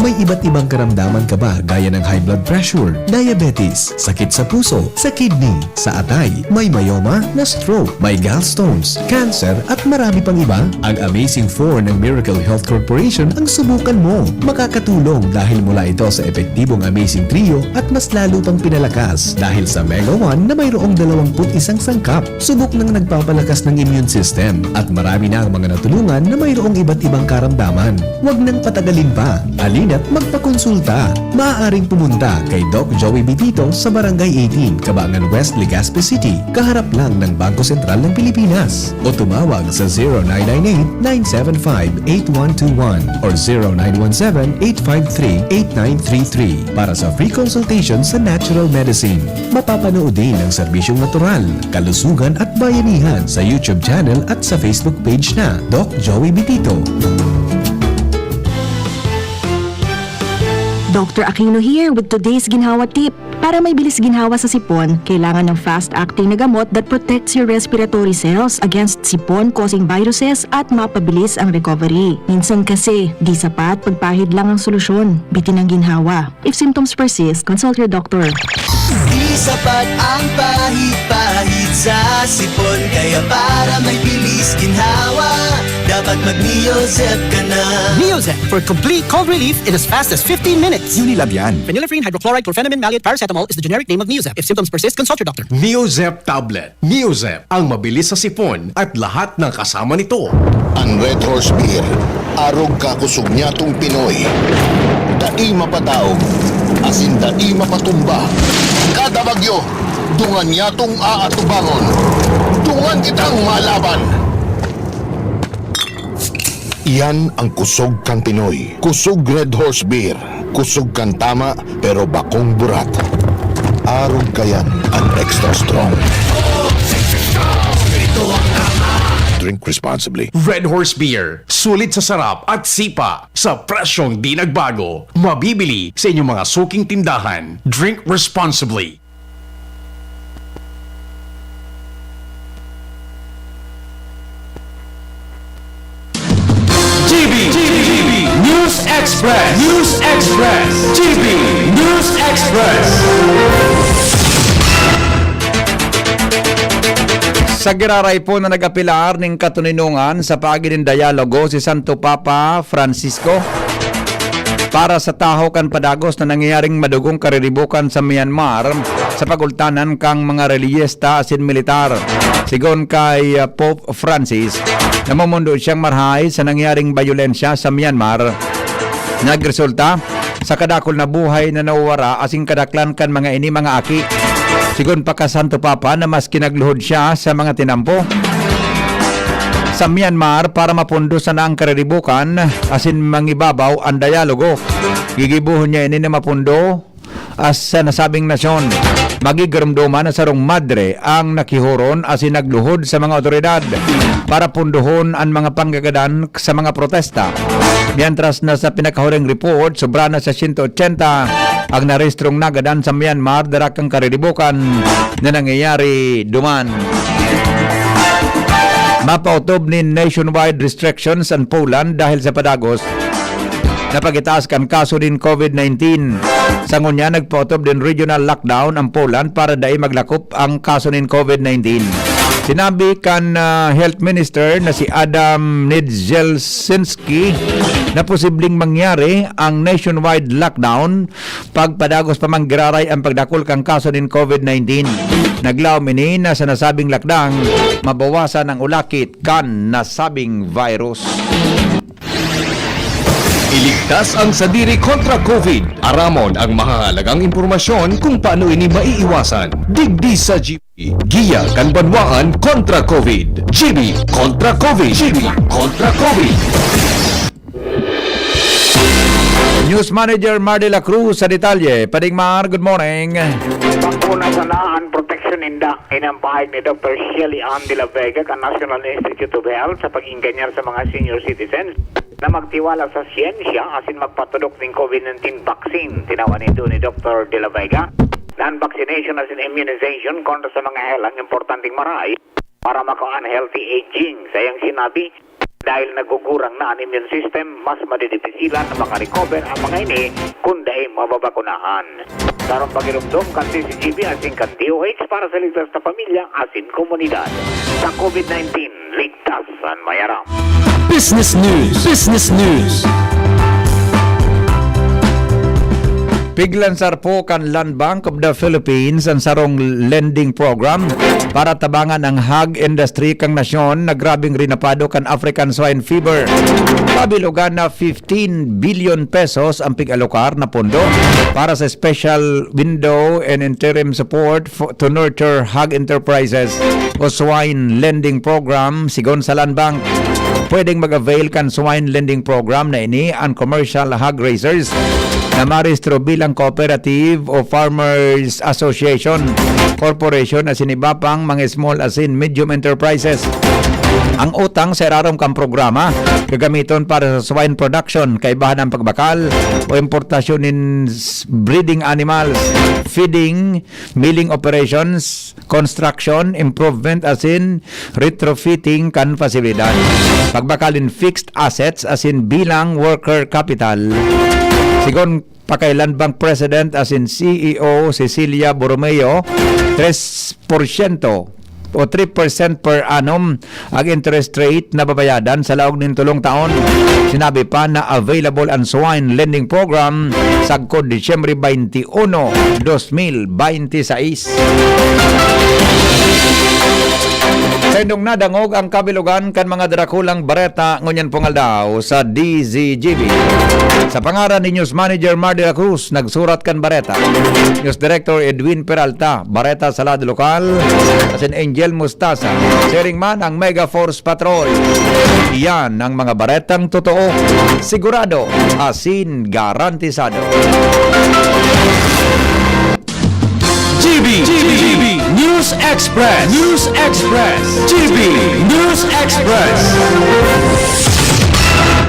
May iba't ibang karamdaman ka ba, gaya ng high blood pressure, diabetes, sakit sa puso, sa kidney, sa atay, may myoma, na-stroke, may gallstones, cancer, at marami pang iba? Ang Amazing Four ng Miracle Health Corporation ang subukan mo. Makakatulong dahil mula ito sa epektibong Amazing Trio at mas lalo pang pinalakas dahil sa Mega One na mayroong dalawampu't isang sangkap. Subok nang nagpapalakas ng immune system at marami na ang mga natulungan na mayroong iba't ibang karamdaman. Huwag nang patagalin pa. Halina't magpakonsulta. Maaaring pumunta kay Doc Joey Bitito sa Barangay eighteen, Cabangan West, Legazpi City, kaharap lang ng Bangko Sentral ng Pilipinas. O tumawag sa zero nine nine eight, nine seven five, eight one two one or zero nine one seven, eight five three, eight nine three three para sa free consultation sa natural medicine. Mapapanood din ang serbisyong natural, kalusugan at bayanihan sa YouTube channel at sa Facebook page na Doc Joey Bitito. Doctor Aquino here with today's ginhawa tip. Para may bilis ginhawa sa sipon, kailangan ng fast-acting na gamot that protects your respiratory cells against sipon-causing viruses at mapabilis ang recovery. Minsan kasi, di sapat pagpahid lang ang solusyon. Bitin ang ginhawa. If symptoms persist, consult your doctor. Di sapat ang pahid-pahid sa sipon, kaya para may bilis ginhawa, dapat mag-Neozep ka na. Neozep for complete cold relief in as fast as fifteen minutes. Unilab yan. Phenylephrine, hydrochloride, chlorphenamine, maleate, paracetamol is the generic name of Neozep. If symptoms persist, consult your doctor. Neozep tablet. Neozep, ang mabilis sa sipon at lahat ng kasama nito. An Red Horse Beer, arog kakosog nyatong Pinoy. Dai mapadaog, asin dai mapatumba. Kada bagyo, dungan niyatong aatubangon. Dungan kitang malaban. Iyan ang kusog kan Pinoy. Kusog Red Horse Beer. Kusog kan tama, pero bakong burat. Arog kayan an extra strong. Drink responsibly. Red Horse Beer. Sulit sa sarap at sipa. Sa presyong di nagbago. Mabibili sa inyong mga suking tindahan. Drink responsibly. G B, G B, News Express, News Express, G B News Express. Sa giraray po na nagapilar ning katoninongan sa paagi nin dialogo si Santo Papa Francisco para sa tahaw kan padagos na nangyayaring madugong kariribukan sa Myanmar sa pagultanan kan mga reliyista asin militar. Sigon kay, uh, Pope Francis, namumundo siyang marahay sa nangyaring bayolensya sa Myanmar. Nagresulta sa kadakul na buhay na nawawara asin kadaklan kan mga ini mga aki. Sigon pa kan Santo Papa na maski nagluhod siya sa mga tinampo sa Myanmar para mapundo sana ang kariribukan asin mangibabaw an dialogo, gigibohon niya ini na mapundo as sa nasabing nasyon. Magigiromdoman na sarong madre ang nakihoron asin nagluhod sa mga awtoridad para pundohon an mga panggagadan sa mga protesta. Mientras na sa pinakahuling report, sobra na sa sento ochenta ang narehistrong nagadan sa Myanmar dara kan kariribukan na nangyayari duman. Mapaotob nin nationwide restrictions an Poland dahil sa padagos na pag-itaas kan kaso nin covid nineteen. Sa ngunyan, nagpaotob nin regional lockdown ang Poland para dai maglakop ang kaso nin covid nineteen. Sinabi kan, ah, health minister na si Adam Niedzielczynski na posibleng mangyari ang nationwide lockdown pagpadagos pa man giraray ang pagdakul kan kaso nin covid nineteen. Naglaom ini na sa nasabing lockdown, mabawasan ang ulakit kan nasabing virus. Iligtas ang sadiri kontra covid. Aramon ang mahahalagang impormasyon kung paano ini maiiwasan. Digdi sa G B, Giya kan Banwaan kontra covid. G B kontra covid. G B kontra covid. News Manager Mar de la Cruz sa detalye. Pading Mar, good morning. Bakuna sana an proteksyon ninda. Ini an pahayag ni Doktor Shelly Ann de la Vega kan National Institute of Health sa pag-inganyar sa mga senior citizens na magtiwala sa siyensya asin magpatudok nin covid nineteen vaccine. Tinawan nindo ni Doktor de la Vega na an vaccination asin immunization kontra sa mga helang importanteng marahay para makuha an healthy aging. Sa iyang sinabi, dahil nagugurang na an immune system, mas madidipisilan na makarecover ang mga ini kun dai mababakunahan. Sarong pagiromdom kan C C G B asin kan D O H para sa ligtas na pamilya asin komunidad. Sa covid nineteen, ligtas an mayaram. Business News. Business News. Piglansar po kan Land Bank of the Philippines an sarong lending program para tabangan ang hog industry kan nasyon na grabeng rinapado kan African Swine Fever. Kabilugan na fifteen billion pesos ang pig-alokar na pondo para sa special window and interim support for, to nurture hog enterprises o swine lending program, sigon sa Land Bank. Pwedeng mag-avail kan swine lending program na ini an commercial hog raisers na marehistro bilang cooperative o farmers association, corporation asin iba pang mga small asin medium enterprises. Ang utang sa irarom kan programa gagamiton para sa swine production, kaibahan ang pagbakal o importasyon nin s-, breeding animals, feeding, milling operations, construction, improvement asin retrofitting kan pasilidad. Pagbakalin fixed assets asin bilang worker capital. Sigon pa kay Land Bank President asin C E O Cecilia Borromeo, tres porsyento o three percent per annum ang interest rate na babayadan sa laog nin tolong taon. Sinabi pa na available ang swine lending program sagkod Disyembre twenty-one, dos mil bente seis. Saindong nadangog ang kabilogan kan mga darakulang bareta ngunyan pong aldaw sa D Z G B. Sa pangaran ni News Manager Mar de la Cruz, nagsurat kan bareta. News Director Edwin Peralta, bareta sa lado lokal, asin Angel Mustasa. Siring man ang Mega Force Patrol. Iyan ang mga baretang totoo, sigurado, asin garantisado. G B, G B, G B, News Express, News Express, G B, News Express.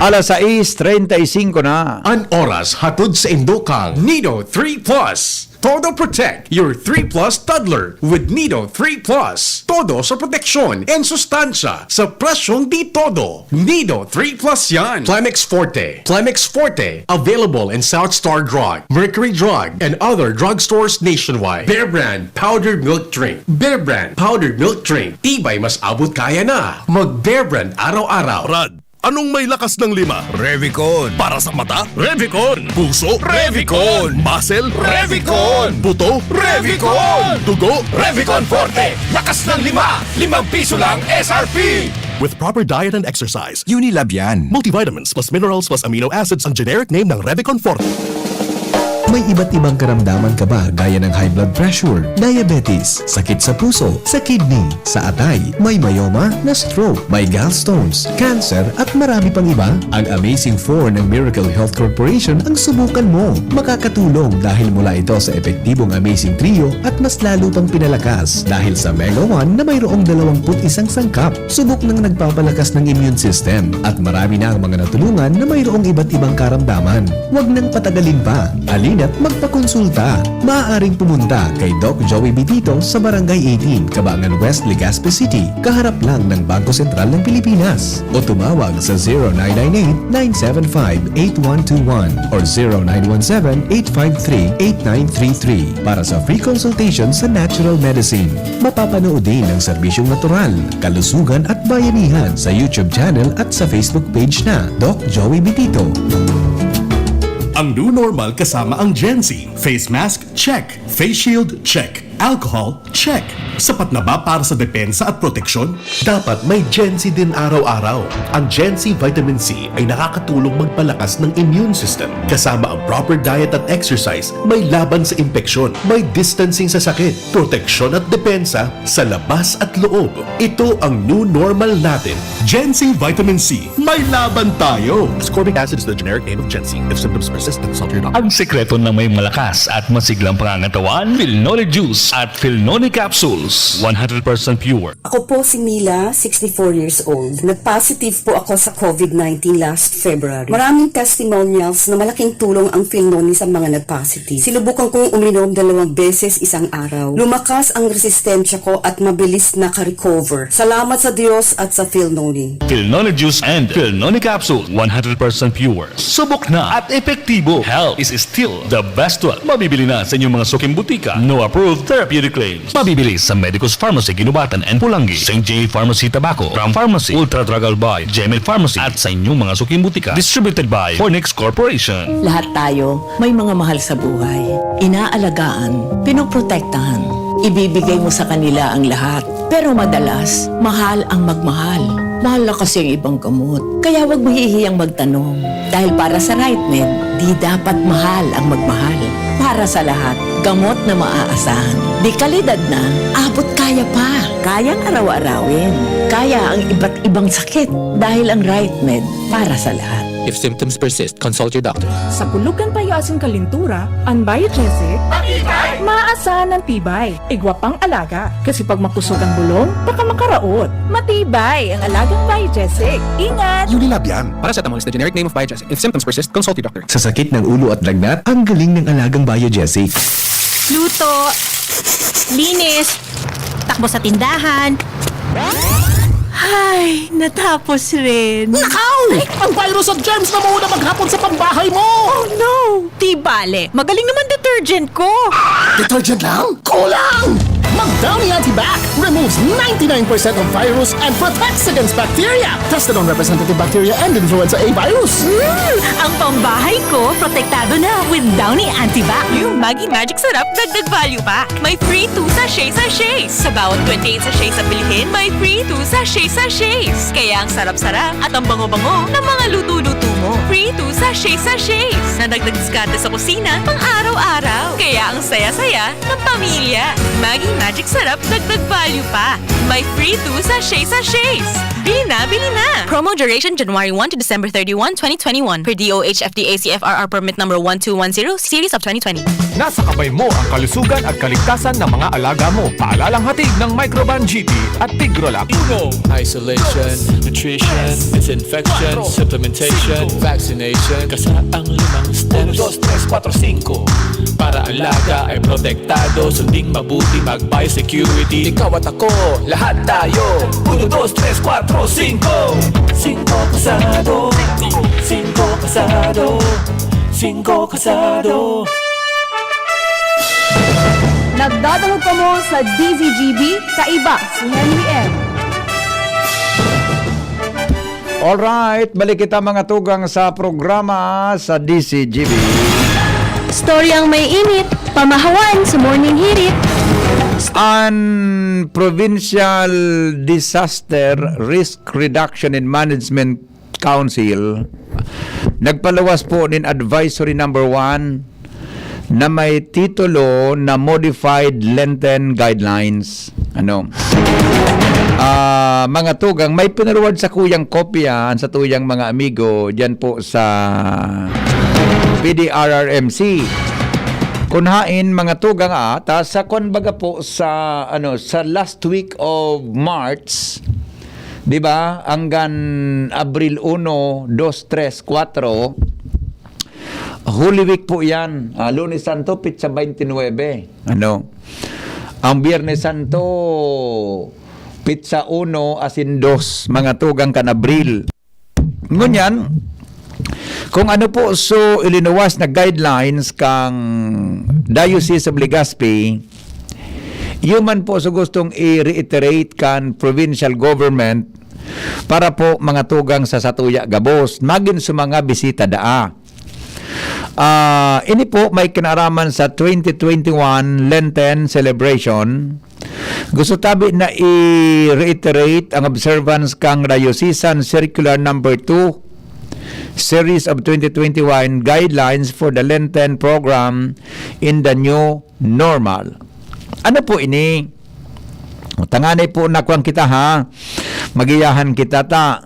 Alas sais treinta y cinco na. An oras hatod sa indo kang Nido three Plus. Todo Protect your three Plus toddler with Nido three Plus. Todo sa proteksyon and sustansya sa presyong di todo. Nido three Plus yan. Plemex Forte. Plemex Forte. Available in South Star Drug, Mercury Drug, and other drugstores nationwide. Bear Brand Powdered Milk Drink. Bear Brand Powdered Milk Drink. Tibay mas abot kaya na. Mag Bear Brand araw-araw. Rad, anong may lakas ng lima? Revicon. Para sa mata? Revicon. Puso? Revicon. Muscle? Revicon. Buto? Revicon. Dugo? Revicon Forte. Lakas ng lima. Limang piso lang S R P. With proper diet and exercise. Unilab yan. Multivitamins plus minerals plus amino acids ang generic name ng Revicon Forte. May iba't ibang karamdaman ka ba, gaya ng high blood pressure, diabetes, sakit sa puso, sa kidney, sa atay, may myoma, na-stroke, may gallstones, cancer, at marami pang iba? Ang Amazing four ng Miracle Health Corporation ang subukan mo. Makakatulong dahil mula ito sa epektibong Amazing Trio at mas lalo pang pinalakas dahil sa Mega One na mayroong dalawampu't isang sangkap. Subok nang nagpapalakas ng immune system at marami na ang mga natulungan na mayroong iba't ibang karamdaman. Huwag nang patagalin pa. Halina't magpakonsulta. Maaaring pumunta kay Doc Joey Bitito sa Barangay eighteen, Cabangan West, Legazpi City, kaharap lang ng Bangko Sentral ng Pilipinas. O tumawag sa zero nine nine eight, nine seven five, eight one two one or zero nine one seven, eight five three, eight nine three three para sa free consultation sa natural medicine. Mapapanood din ang serbisyong natural, kalusugan at bayanihan sa YouTube channel at sa Facebook page na Doc Joey Bitito. Ang new normal kasama ang Gen Z. Face mask, check. Face shield, check. Alcohol, check. Sapat na ba para sa depensa at proteksyon? Dapat may Gen Z din araw-araw. Ang Gen Z Vitamin C ay nakakatulong magpalakas ng immune system. Kasama ang proper diet at exercise, may laban sa impeksyon, may distancing sa sakit, proteksyon at depensa sa labas at loob. Ito ang new normal natin. Gen Z Vitamin C, may laban tayo! Ascorbic acid is the generic name of Gen Z. If symptoms persist, consult your doctor. Ang sekreto ng may malakas at masiglang pangangatawan, Filnone Juice at Filnone Capsules. One hundred percent pure. Ako po si Mila, sixty-four years old. Nag-positive po ako sa covid nineteen last February. Maraming testimonials na malaking tulong ang Filnone sa mga nag-positive. Sinubukan kong uminom dalawang beses isang araw. Lumakas ang resistensya ko at mabilis naka-recover. Salamat sa Diyos at sa Filnone. Filnone Juice and Filnone Capsule, one hundred percent pure. Subok na at epektibo. Health is still the best wealth. Mabibili na sa inyong mga suking butika. No approved therapeutic claims. Mabibili sa Medicus Pharmacy, Guinobatan and Pulangi, Saint J Pharmacy, Tabaco, Ram Pharmacy, Ultra Drug Albay, Gmail Pharmacy, at sa inyong mga suking butika. Distributed by Fornix Corporation. Lahat tayo may mga mahal sa buhay. Inaalagaan, pinoprotektahan. Ibibigay mo sa kanila ang lahat. Pero madalas, mahal ang magmahal. Mahal na kasi ang ibang gamot. Kaya huwag mahihiyang magtanong. Dahil para sa Right Med, di dapat mahal ang magmahal. Para sa lahat, gamot na maaasahan. Di kalidad na, abot kaya pa. Kayang araw-arawin. Kaya ang iba't ibang sakit. Dahil ang Right Med, para sa lahat. If symptoms persist, consult your doctor. Sa pulog kan payo asin kalintura, an Biogesic, matibay! Maaasahan an tibay. Igwa pang alaga. Kasi pag makusog ang bulong, baka makaraot. Matibay ang alagang Biogesic. Ingat! Unilab yan. Paracetamol is the generic name of Biogesic. If symptoms persist, consult your doctor. Sa sakit ng ulo at lagnat, ang galing ng alagang Biogesic. Luto, linis, takbo sa tindahan. Ay, natapos rin. Nakaw! Ang virus at germs na mauna maghapon sa pambahay mo! Oh no! Di bale, magaling naman detergent ko. Detergent lang? Kulang! Mag-Downy Antibac removes ninety-nine percent of virus and protects against bacteria. Tested on representative bacteria and influenza A virus. Mm, ang pambahay ko, protektado na with Downy Antibac. Yung Maggi Magic Sarap, dagdag value pa. May free two sachet sachets. Sa bawat twenty-eight sachets na bilhin, may free two sachet sachets. Kaya ang sarap-sarap at ang bango-bango ng mga luto-luto mo. Free two sachet sachets. Nadagdag diskarte sa kusina, pang araw-araw. Kaya ang saya-saya ng pamilya. Maggi Magic Sarap, dagdag value pa. May free two sachet sachets. Bili na, bili na! Promo duration January one to December thirty-one, twenty twenty-one. Per D O H F D A C F R R permit number one two one zero, series of twenty twenty. Nasa kamay mo ang kalusugan at kaligtasan ng mga alaga mo. Paalalang hatid ng Microban G P at Tigrolac. Uno, Isolation, nutrition, disinfection, supplementation, vaccination, kasaang limang steps. Dos, tres, kwatro, singko. Para alaga ay protektado, sunding mabuti, mag-biosecurity. Ikaw at ako, lahat tayo. Uno, dos, tres, kwatro, singko. Singko pasado. Singko pasado. Singko kasado. Nagdadangog kamo sa D Z G B, kaiba si Henry M. Alright, balik kita mga tugang sa programa sa D C G B. Storyang may init, pamahawan sa morning hirit. Ang Provincial Disaster Risk Reduction and Management Council nagpaluwas po nin advisory number one na may titulo na Modified Lenten Guidelines. Ano? Ah, mga tugang, may pinaluwad sa kuyang kopya ang sa tuyang mga amigo diyan po sa P D R R M C. Kun hain, mga tugang, ah, ta sa kwan baga po sa, ano, sa last week of March, di ba? Hanggang Abril uno, dos, tres, kwatro, Holy Week po yan. Ah, Lunes Santo, pitsa twenty-nine. Ano? Ang Biyernes Santo, pitsa uno asin dos, mga tugang kan Abril. Ngunyan, kung ano po so ilinuwas na guidelines kang Diocese of Legazpi, iyo man po so gustong i-reiterate kan provincial government para po mga tugang sa satuya gabos, magin sa mga bisita daa. Ah, ini po may kinaraman sa twenty twenty-one Lenten celebration. Gusto tabi na i-reiterate ang observance kang Diocesan Circular Number two, Series of twenty twenty-one Guidelines for the Lenten Program in the New Normal. Ano po ini? Tanganay po na kwan kita ha. Magiyahan kita ta.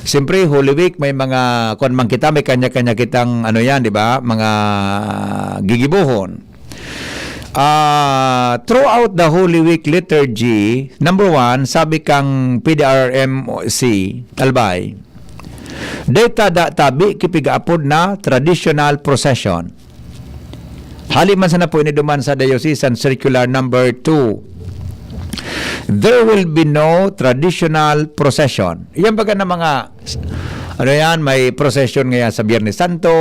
Siyempre, Holy Week, may mga, kwan man kita, may kanya-kanya kitang, ano yan, di ba? Mga gigibohon. Ah, throughout the Holy Week liturgy, number one, sabi kang P D R M C Albay, deta da tabi kipigaapod na traditional procession. Hali man sana po ini duman sa Diocesan Circular Number two, there will be no traditional procession. Yan baga na mga, ano yan, may procession ngayon sa Biyernes Santo,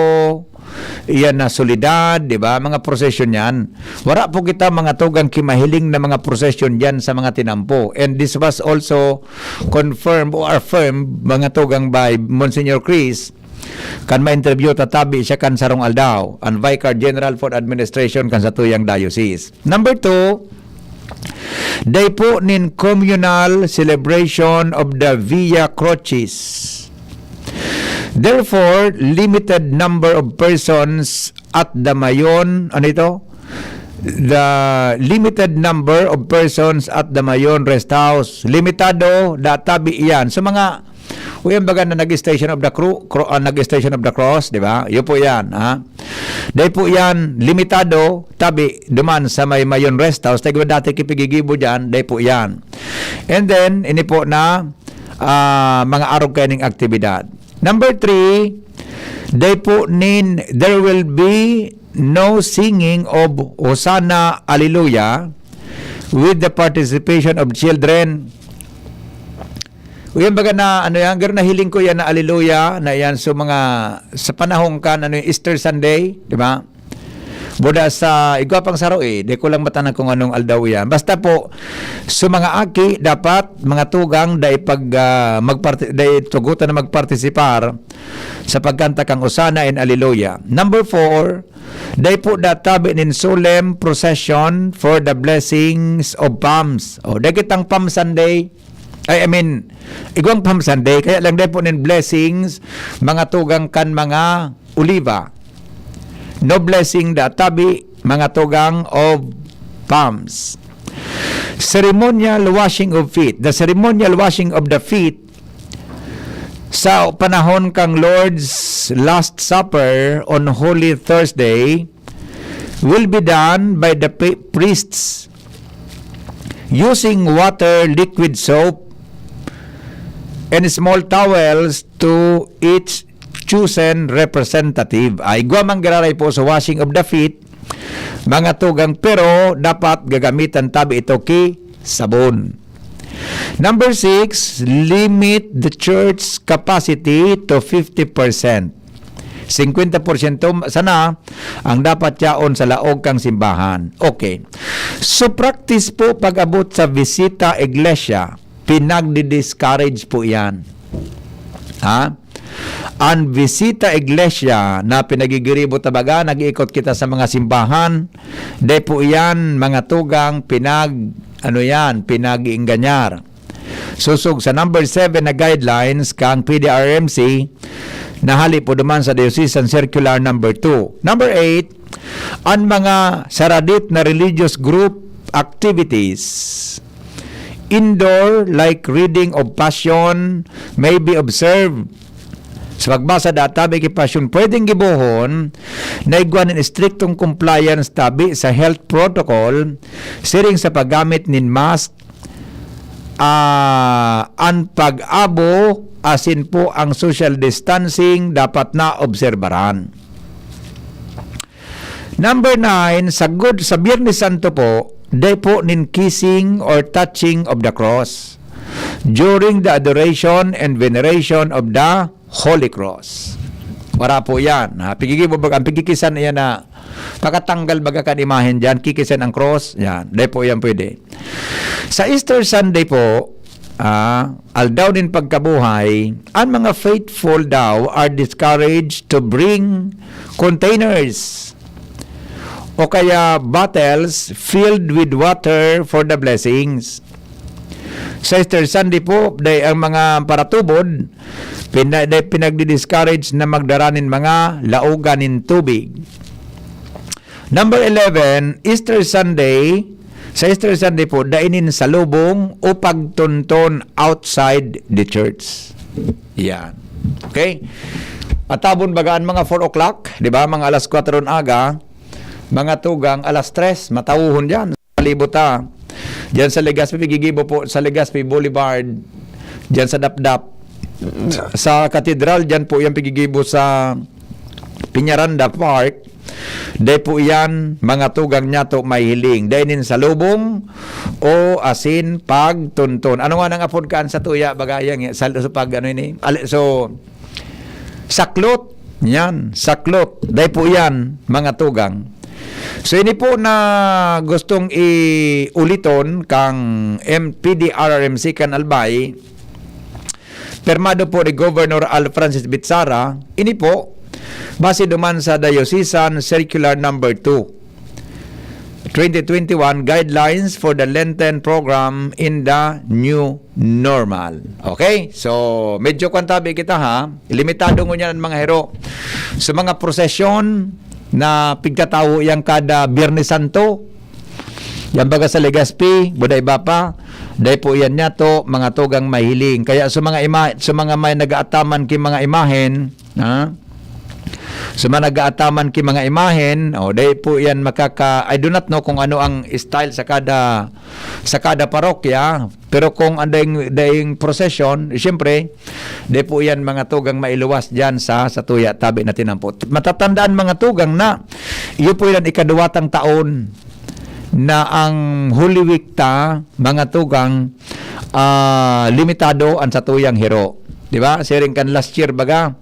iyan na Soledad, di ba? Mga procession yan. Wara po kita mga tugang kimahiling na mga procession dyan sa mga tinampo. And this was also confirmed or affirmed, mga tugang, by Monsignor Chris, kan ma-interview tatabi siya kan sarong aldaw, ang Vicar General for Administration kan satuyang diocese. Number two, day po nin communal celebration of the Via Crucis. Therefore, limited number of persons at the Mayon, ano ito? The limited number of persons at the Mayon Rest House. Limitado, databi iyan. So, mga Uyan baga na nag-Station of the Cru-, Cro-, ah, nag-Station of the Cross, di ba? Iyo po yan, ha? Dahil po yan, limitado, tabi, duman sa may Mayon Rest House, tayo dati kipigigibo dyan, dahil po yan. And then, ini po na ah, mga arog kaining aktibidad. Number three, dahil po nin, there will be no singing of Hosanna, Alleluia with the participation of children. Uyan baga na, ano yan, garo nahiling ko yan na Alleluia, na yan, so mga, sa panahon kan, ano yung Easter Sunday, di ba? Buda sa igwa pang saro eh, di ko lang matanan kung anong aldaw yan. Basta po, sa mga aki, dapat mga tugang, dai pag, ah, magparti-, dai tugutan na magpartisipar sa pagkanta kang Osana and Alleluia. Number four, dai po da tabi nin solemn procession for the blessings of palms. O, dai kitang Palm Sunday. Ay, I mean, igwang Palm Sunday, kaya lang dai po nin blessings, mga tugang kan mga oliva. No blessing da tabi, mga tugang of palms. Ceremonial washing of feet. The ceremonial washing of the feet sa panahon kang Lord's Last Supper on Holy Thursday will be done by the pri-, priests using water, liquid soap, and small towels to each chosen representative. Ay, igwa man giraray po sa washing of the feet, mga tugang, pero dapat gagamitan tabi ito ki sabon. Number six, limit the church capacity to fifty percent. Singkwenta porsyento sana ang dapat yaon sa laog kang simbahan. Okay. So, practice po pag-abot sa bisita iglesia, pinagdi-discourage po yan. Ha? An bisita iglesia na pinagigiribo ta baga, nag-iikot kita sa mga simbahan, dai po yan, mga tugang, pinag-, ano yan, pinag-iingganyar. Sosog sa number seven na guidelines kang P D R M C, na hali po duman sa Diocesan Circular number two. Number eight, an mga saradit na religious group activities, indoor, like reading of Passion, may be observed. Sa pagbasa da tabi ki Passion, pwedeng gibohon na igwa nin estriktong compliance tabi sa health protocol, siring sa paggamit nin mask, ah, an pag-abo, asin po ang social distancing dapat na obserbaran. Number nine, sa good, sa Biyernes Santo po, dai po nin kissing or touching of the cross during the adoration and veneration of the Holy Cross. Wala po yan. Ha? Pigigibo, ang pigikisan iyan na pakatanggal baga kan imahen dyan, kikisan ang cross, yan. Dai po yan pwede. Sa Easter Sunday po, ah, aldaw nin pagkabuhay, ang mga faithful daw are discouraged to bring containers o kaya bottles filled with water for the blessings. Sa Easter Sunday po, dai ang mga paratubod, pina-, dai pinagdi-discourage na magdara nin mga laogan nin tubig. Number eleven, Easter Sunday. Sa Easter Sunday po, dai nin salubong o pagtonton outside the church. Yan. Okay? Atabon baga an mga four o'clock, di ba? Mga alas kwatro ng aga, mga tugang alas tres, matauhon dyan. Palibot, ha? Diyan sa Legazpi, pigigibo po sa Legazpi Boulevard, diyan sa Dapdap. Sa Katedral, diyan po yan pigigibo sa Peñaranda Park. Dai po iyan, mga tugang niya to, may hiling. Dai nin salubong o asin pagtonton. Ano nga nang apod kaan sa tuya, bagayang, sa, sa pag, ano ini? Ali-, so, saklot. Yan, saklot. Dai po yan, mga tugang. So, ini po na gustong iuliton kang M P D R R M C kan Albay, permado po ni Governor Al Francis Bitzara, ini po, base duman sa Diocesan Circular number two, twenty twenty-one, Guidelines for the Lenten Program in the New Normal. Okay? So, medyo kwantabi kita, ha? Limitado ngunyan ang mga hero. Sa mga prosesyon na pigtatawo yan kada Biyernes Santo, yan baga sa Legazpi, buda iba pa, dai po yan niya to, mga tugang mahiling. Kaya sa mga ima-, sa mga may nag-aataman ki mga imahen, ha? Sa mga nag-aataman ki mga imahen, o, dai po yan makaka-, I do not know kung ano ang style sa kada, sa kada parokya, pero kung ang daing, daing prosesyon, siyempre, dai po yan mga tugang mailuwas dyan sa, sa tuya tabi na tinampot. Matatandaan mga tugang na, iyo po yan ikaduwatang taon na ang Holy Week ta, mga tugang, ah, limitado ang satuyang hero. Di ba? Siring kan last year, baga,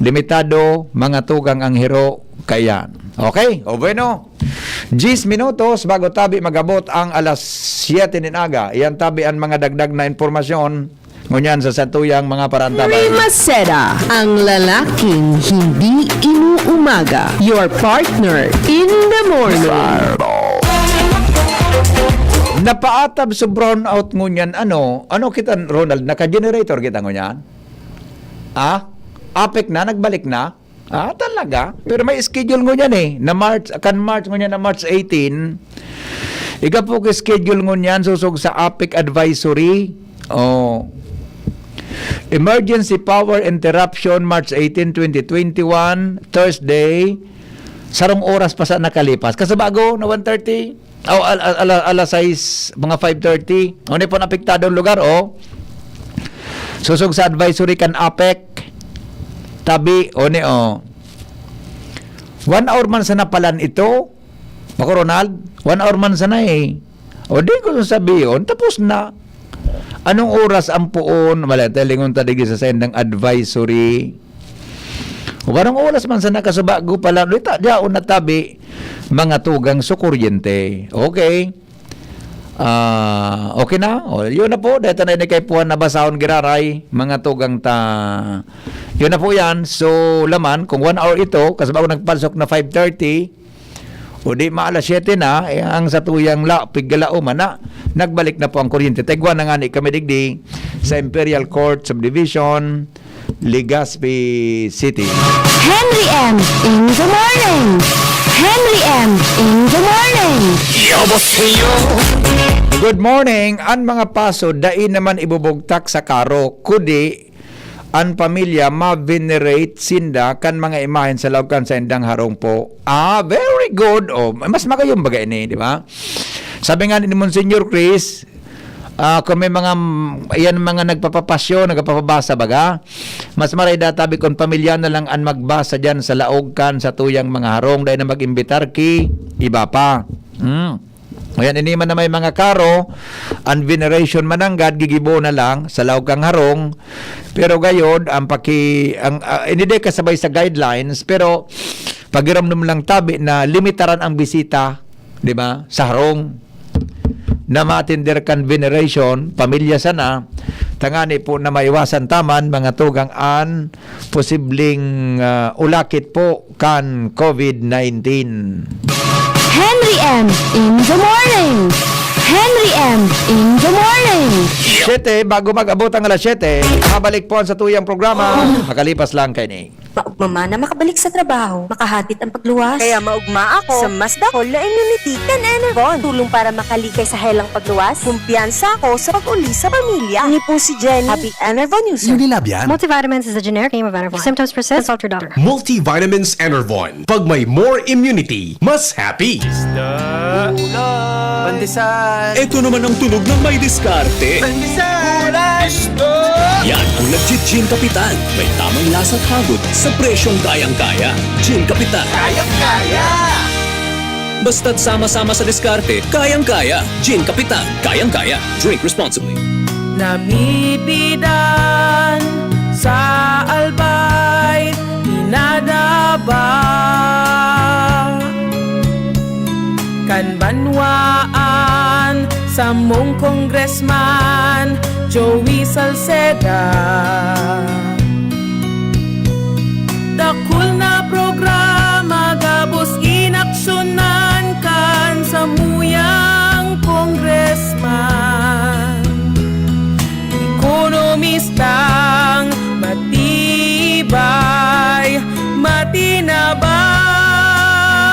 limitado, mga tugang ang hero, kaya. Okay, o bueno. Diyes minutos bago tabi magabot ang alas siyete nin aga. Iyan tabi an mga dagdag na impormasyon ngunyan sa satuyang mga parantabay. Rey Maceda, ang lalaking hindi inuumaga. Your partner in the morning. Napaatab sa brownout ngunyan, ano? Ano kita, Ronald? Naka-generator kita ngunyan? Ah? APEC na? Nagbalik na? Ah, talaga? Pero may schedule ngunyan eh. Na March, kan March ngunyan na March eighteen. Ika po schedule ngunyan, susog sa APEC Advisory. Oh. Emergency power interruption, March eighteen, twenty twenty-one, Thursday. Sarong oras pa sa nakalipas. Kasi bago na one thirty, o al- al- ala- alas sais, mga five thirty. O ni po apektado ang lugar, oh. Susog sa advisory kan APEC. Tabi, o ni, oh. One hour man sana palan ito. Ako, Ronald, one hour man sana eh. O di ko sasabihin, tapos na. Anong oras ang puon? Wala, talingon ta digdi sa sendang advisory. O anong oras man sana kasubago pala, ulit, diyaon na tabi, mga tugang sa kuryente. Okay. Ah, okay na? O, yun na po. Dahil na ini kay Puan na basahon giraray, mga tugang ta. Yun na po yan. So, laman, kung one hour ito, kasi bago nagpalsok na five thirty, o di maalas siyete na, eh, ang satuyang la, pigalaom na, nagbalik na po ang kuryente. Taigwa na nga ni kami digdi sa Imperial Court Subdivision, Legazpi City. Henry M in the morning. Henry M in the morning. Good morning. An mga paso, dai naman ibubugtak sa karo, kudi an pamilya ma-venerate sinda kan mga imahen sa laog kan saindang harong po. Ah, very good. Oh, mas magayon baga ini, di ba? Sabi nga ni Monsignor Chris, ah, kung may mga, yan mga nagpapapasyo, nagpapabasa baga, mas maray da tabi kung pamilya na lang an magbasa diyan sa laog kan satuyang mga harong, dai na mag-imbitar ki iba pa. Hmm. Ayan, ini man na may mga karo, ang veneration mananggad, gigibo na lang sa laog kang harong. Pero gayod, ang paki-, ang, ah, ini di kasabay sa guidelines, pero pagiramdom lang tabi na limitaran ang bisita, di ba, sa harong na maatender kan veneration, pamilya sana, tangani po na maiwasan taman mga tugang an posibleng, ah, ulakit po kan covid nineteen. Henry M in the morning. Henry M in the morning. Siyete, bago mag-abot ang alas siyete, mabalik po ang satuyang programa. Makalipas lang kaini. Maugma man na makabalik sa trabaho, makahatid ang pagluwas. Kaya maugma ako sa mas dakol na immunity kan Enervon. Tulong para makalikay sa helang pagluwas. Kumpiyansa ako sa pag-uli sa pamilya. Ini po si Jenny, Happy Enervon user. Unilab yan. Multivitamins is a generic name of Enervon. If symptoms persist, consult your doctor. Multivitamins Enervon. Pag may more immunity, mas happy. Isda. Ulam. Pandesal. Ito naman ang tunog ng may diskarte. Pandesal. Gulay. Isda. Yan ang nagji-Gin Kapitan. May tamang lasa at hagod sa presyong kayang-kaya. Gin Kapitan. Kayang-kaya. Basta't sama-sama sa diskarte, kayang-kaya. Gin Kapitan, kayang-kaya. Drink responsibly. Namibidan sa Albay, inadaba kan banwaan samong Congressman Joey Salceda. Dakul na programa gabos inaksyonan kan samuyang congressman. Ekonomistang matibay, matinabang.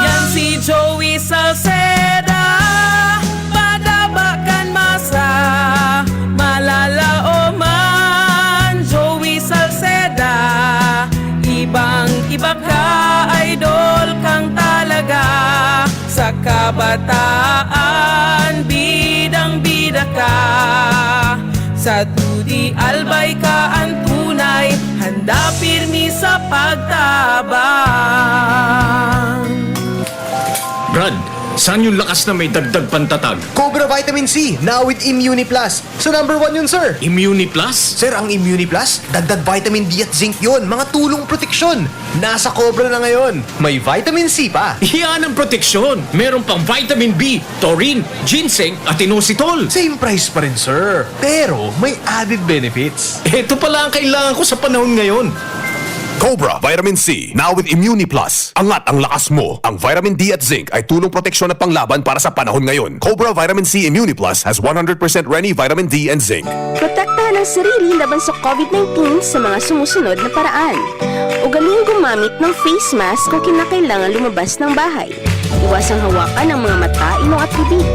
Yan si Joey Salceda, padaba kan masa, malalaoman. Joey Salceda, ibang-iba ka, idol kang talaga. Sa kabataan, bidang-bida ka. Sa dudi, Albay ka an tunay, handa pirmi sa pagtabang. Brad, Saan yung lakas na may dagdag pantatag? Cobra Vitamin C, now with Immuni Plus. So number one yun, sir. Immuni Plus? Sir, ang Immuni Plus, dagdag vitamin D at zinc yun. Mga tulong proteksyon. Nasa Cobra na ngayon. May vitamin C pa. Yan ang proteksyon. Meron pang vitamin B, taurine, ginseng at inositol. Same price pa rin, sir. Pero may added benefits. Ito pala ang kailangan ko sa panahon ngayon. Cobra Vitamin C, now with Immuni Plus. Angat ang lakas mo. Ang vitamin D at zinc ay tulong proteksyon at panglaban para sa panahon ngayon. Cobra Vitamin C Immuni Plus has one hundred percent Reni vitamin D and zinc. Protektahan ang sarili laban sa COVID nineteen sa mga sumusunod na paraan. Ugaling gumamit ng face mask kung kinakailangan lumabas ng bahay. Iwasang hawakan ang mga mata, ilong at bibig.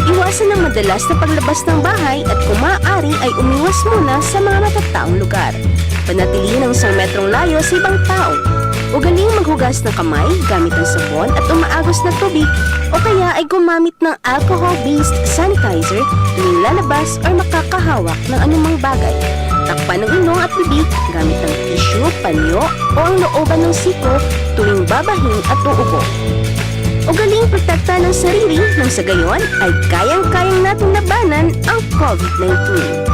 Iwasan ang madalas na paglabas ng bahay at kung maaari ay umiwas muna sa mga matataong lugar. Panatilihin ang isang metrong layo sa ibang tao. Ugaling maghugas ng kamay gamit ang sabon at umaagos na tubig o kaya ay gumamit ng alcohol-based sanitizer tuwing lalabas or makakahawak ng anumang bagay. Takpan ang ilong at bibig gamit ang tissue, panyo o ang looban ng siko tuwing babahin at uubo. Ugaling protektahan ang sarili nang sa gayon ay kayang-kayang natin labanan ang COVID nineteen.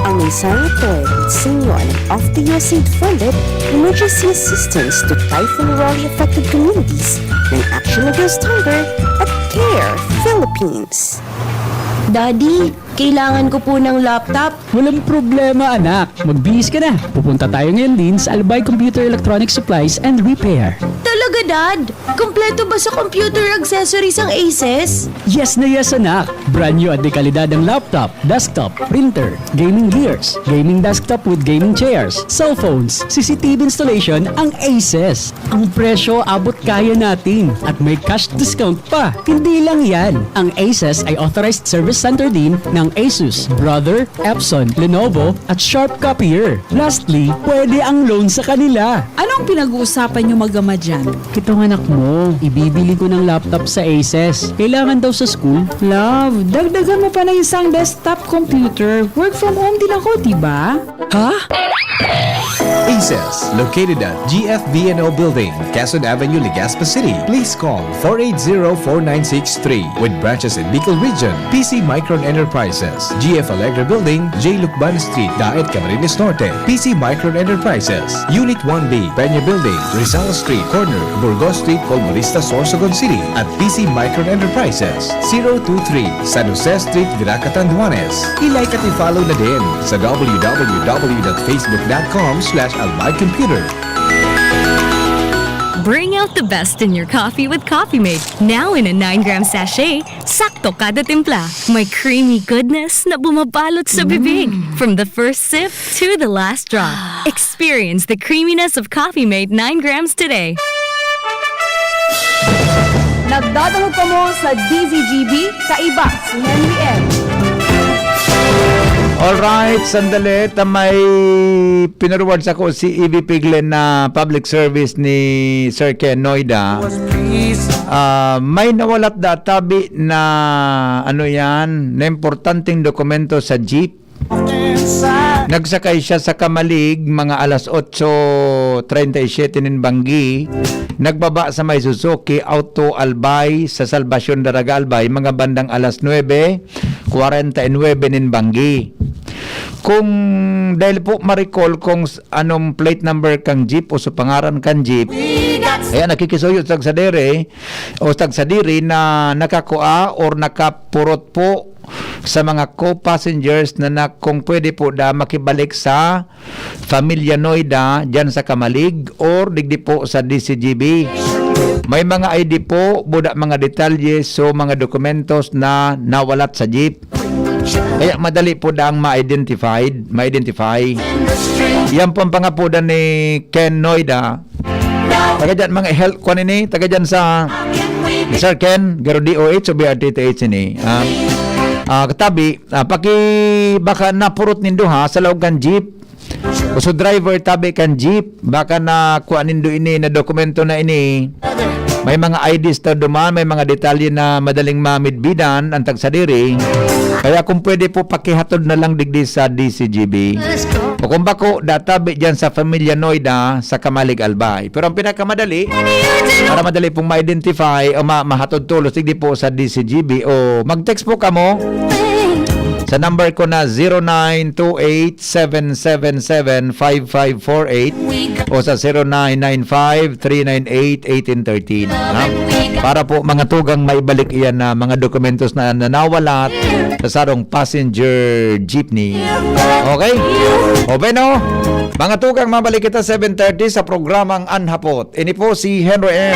Ang mensahe ito ay hatid sa inyo ng Off the U S A I D funded emergency assistance to Typhoon Raleigh affected communities ng Action Against Hunger at Care Philippines. Daddy, kailangan ko po ng laptop. Walang problema, anak. Magbihis ka na. Pupunta tayo ngayon din sa Albay Computer Electronic Supplies and Repair. Talaga, Dad? Kompleto ba sa computer accessories ang Aces? Yes na yes, anak. Brand new at dekalidad ang laptop, desktop, printer, gaming gears, gaming desktop with gaming chairs, cellphones, C C T V installation ang Aces. Ang presyo abot kaya natin at may cash discount pa. Hindi lang yan, ang Aces ay authorized service center din ng Asus, Brother, Epson, Lenovo at Sharp Copier. Lastly, pwede ang loan sa kanila. Anong pinag-uusapan niyo mag-ama dyan? Itong anak mo, ibibili ko ng laptop sa Aces. Kailangan daw sa school. Love, dagdagan mo pa ng isang desktop computer. Work from home din ako, di ba? Ha? Aces, located at G F B N O Building, Quezon Avenue, Legazpi City. Please call four eight zero, four nine six three with branches in Bicol Region. P C Micron Enterprises, G F Allegra Building, J Lucban Street, Daet, Camarines Norte. P C Micron Enterprises, Unit one B, Peña Building, Rizal Street, corner, Burgos Street, Colmonista, Sorsogon City, at P C Micron Enterprises, zero two three, San Jose Street, Virac, Catanduanes. I-like at i-follow na din sa w w w dot facebook dot com slash albay computer. Bring out the best in your coffee with Coffee Mate, now in a nine gram sachet. Sakto kada timpla. May creamy goodness na bumabalot sa bibig. From the first sip to the last drop. Experience the creaminess of Coffee Mate nine grams today. Nagdadangog kamo sa D Z G B, kaiba si Henry M. Alright, sandali. Ta may pinorward sa ko si E V P Glenn na public service ni Sir Ken Noida. Ah, may nawalat da tabi na, ano yan, na importanteng dokumento sa jeep. Nagsakay siya sa Camalig mga alas otso treinta y siete nin banggi. Nagbaba sa may Suzuki Auto Albay sa Salvacion Daraga Albay mga bandang alas nuebe kwarenta y nuebe nin banggi. Kung dahil po ma-recall kung s-, anong plate number kang jeep o sa pangaran kang jeep, kaya nakikisuyo sa sadiri o sa sadiri na nakakua or nakapurot po sa mga co-passengers na, na kung pwede po da makibalik sa Pamilya Noida dyan sa Camalig or digdi po sa D C G B. May mga I D po, buda mga detalye, so mga dokumentos na nawalat sa jeep. Kaya madali po daang ma-identified, ma-identify. Yan po ang pangapodan ni Ken Noida. Taga dyan, mga health, kwan ini, taga dyan sa Sir Ken, garo D O H o B R T T H ini. Ah, ah, katabi, ah, paki, baka napurot nindo ha, sa laog kan jeep. O sa driver tabi kan jeep, baka na kuha nindo ini na dokumento na ini. May mga I Ds ta duman, may mga detalye na madaling mamidbidan ang tagsadiri. Kaya kung pwede po, pakihatod na lang digdi sa D C G B. O kung bako, databi dyan sa Familia Noida, sa Camalig, Albay. Pero ang pinakamadali, para madali pong ma-identify o ma-, mahatod tolos, digdi po sa D C G B o mag-text po kamo sa number ko na zero nine two eight seven seven seven five five four eight o sa zero nine nine five three nine eight eighteen thirteen, ha? Para po mga tugang maibalik iyan na mga dokumentos na nanawala sa sarong passenger jeepney. Okay? O, bueno, mga tugang, mabalik kita seven thirty sa programang An Hapot. Ini po si Henry M,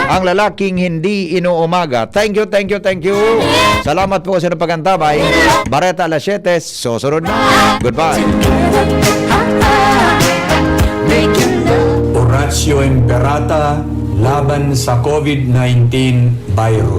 ang lalaking hindi inuumaga. Thank you, thank you, thank you. Salamat po sa inyong pag-antabay. Bareta alas siyete, susunod na. Goodbye. Horacio Imperata laban sa COVID nineteen virus.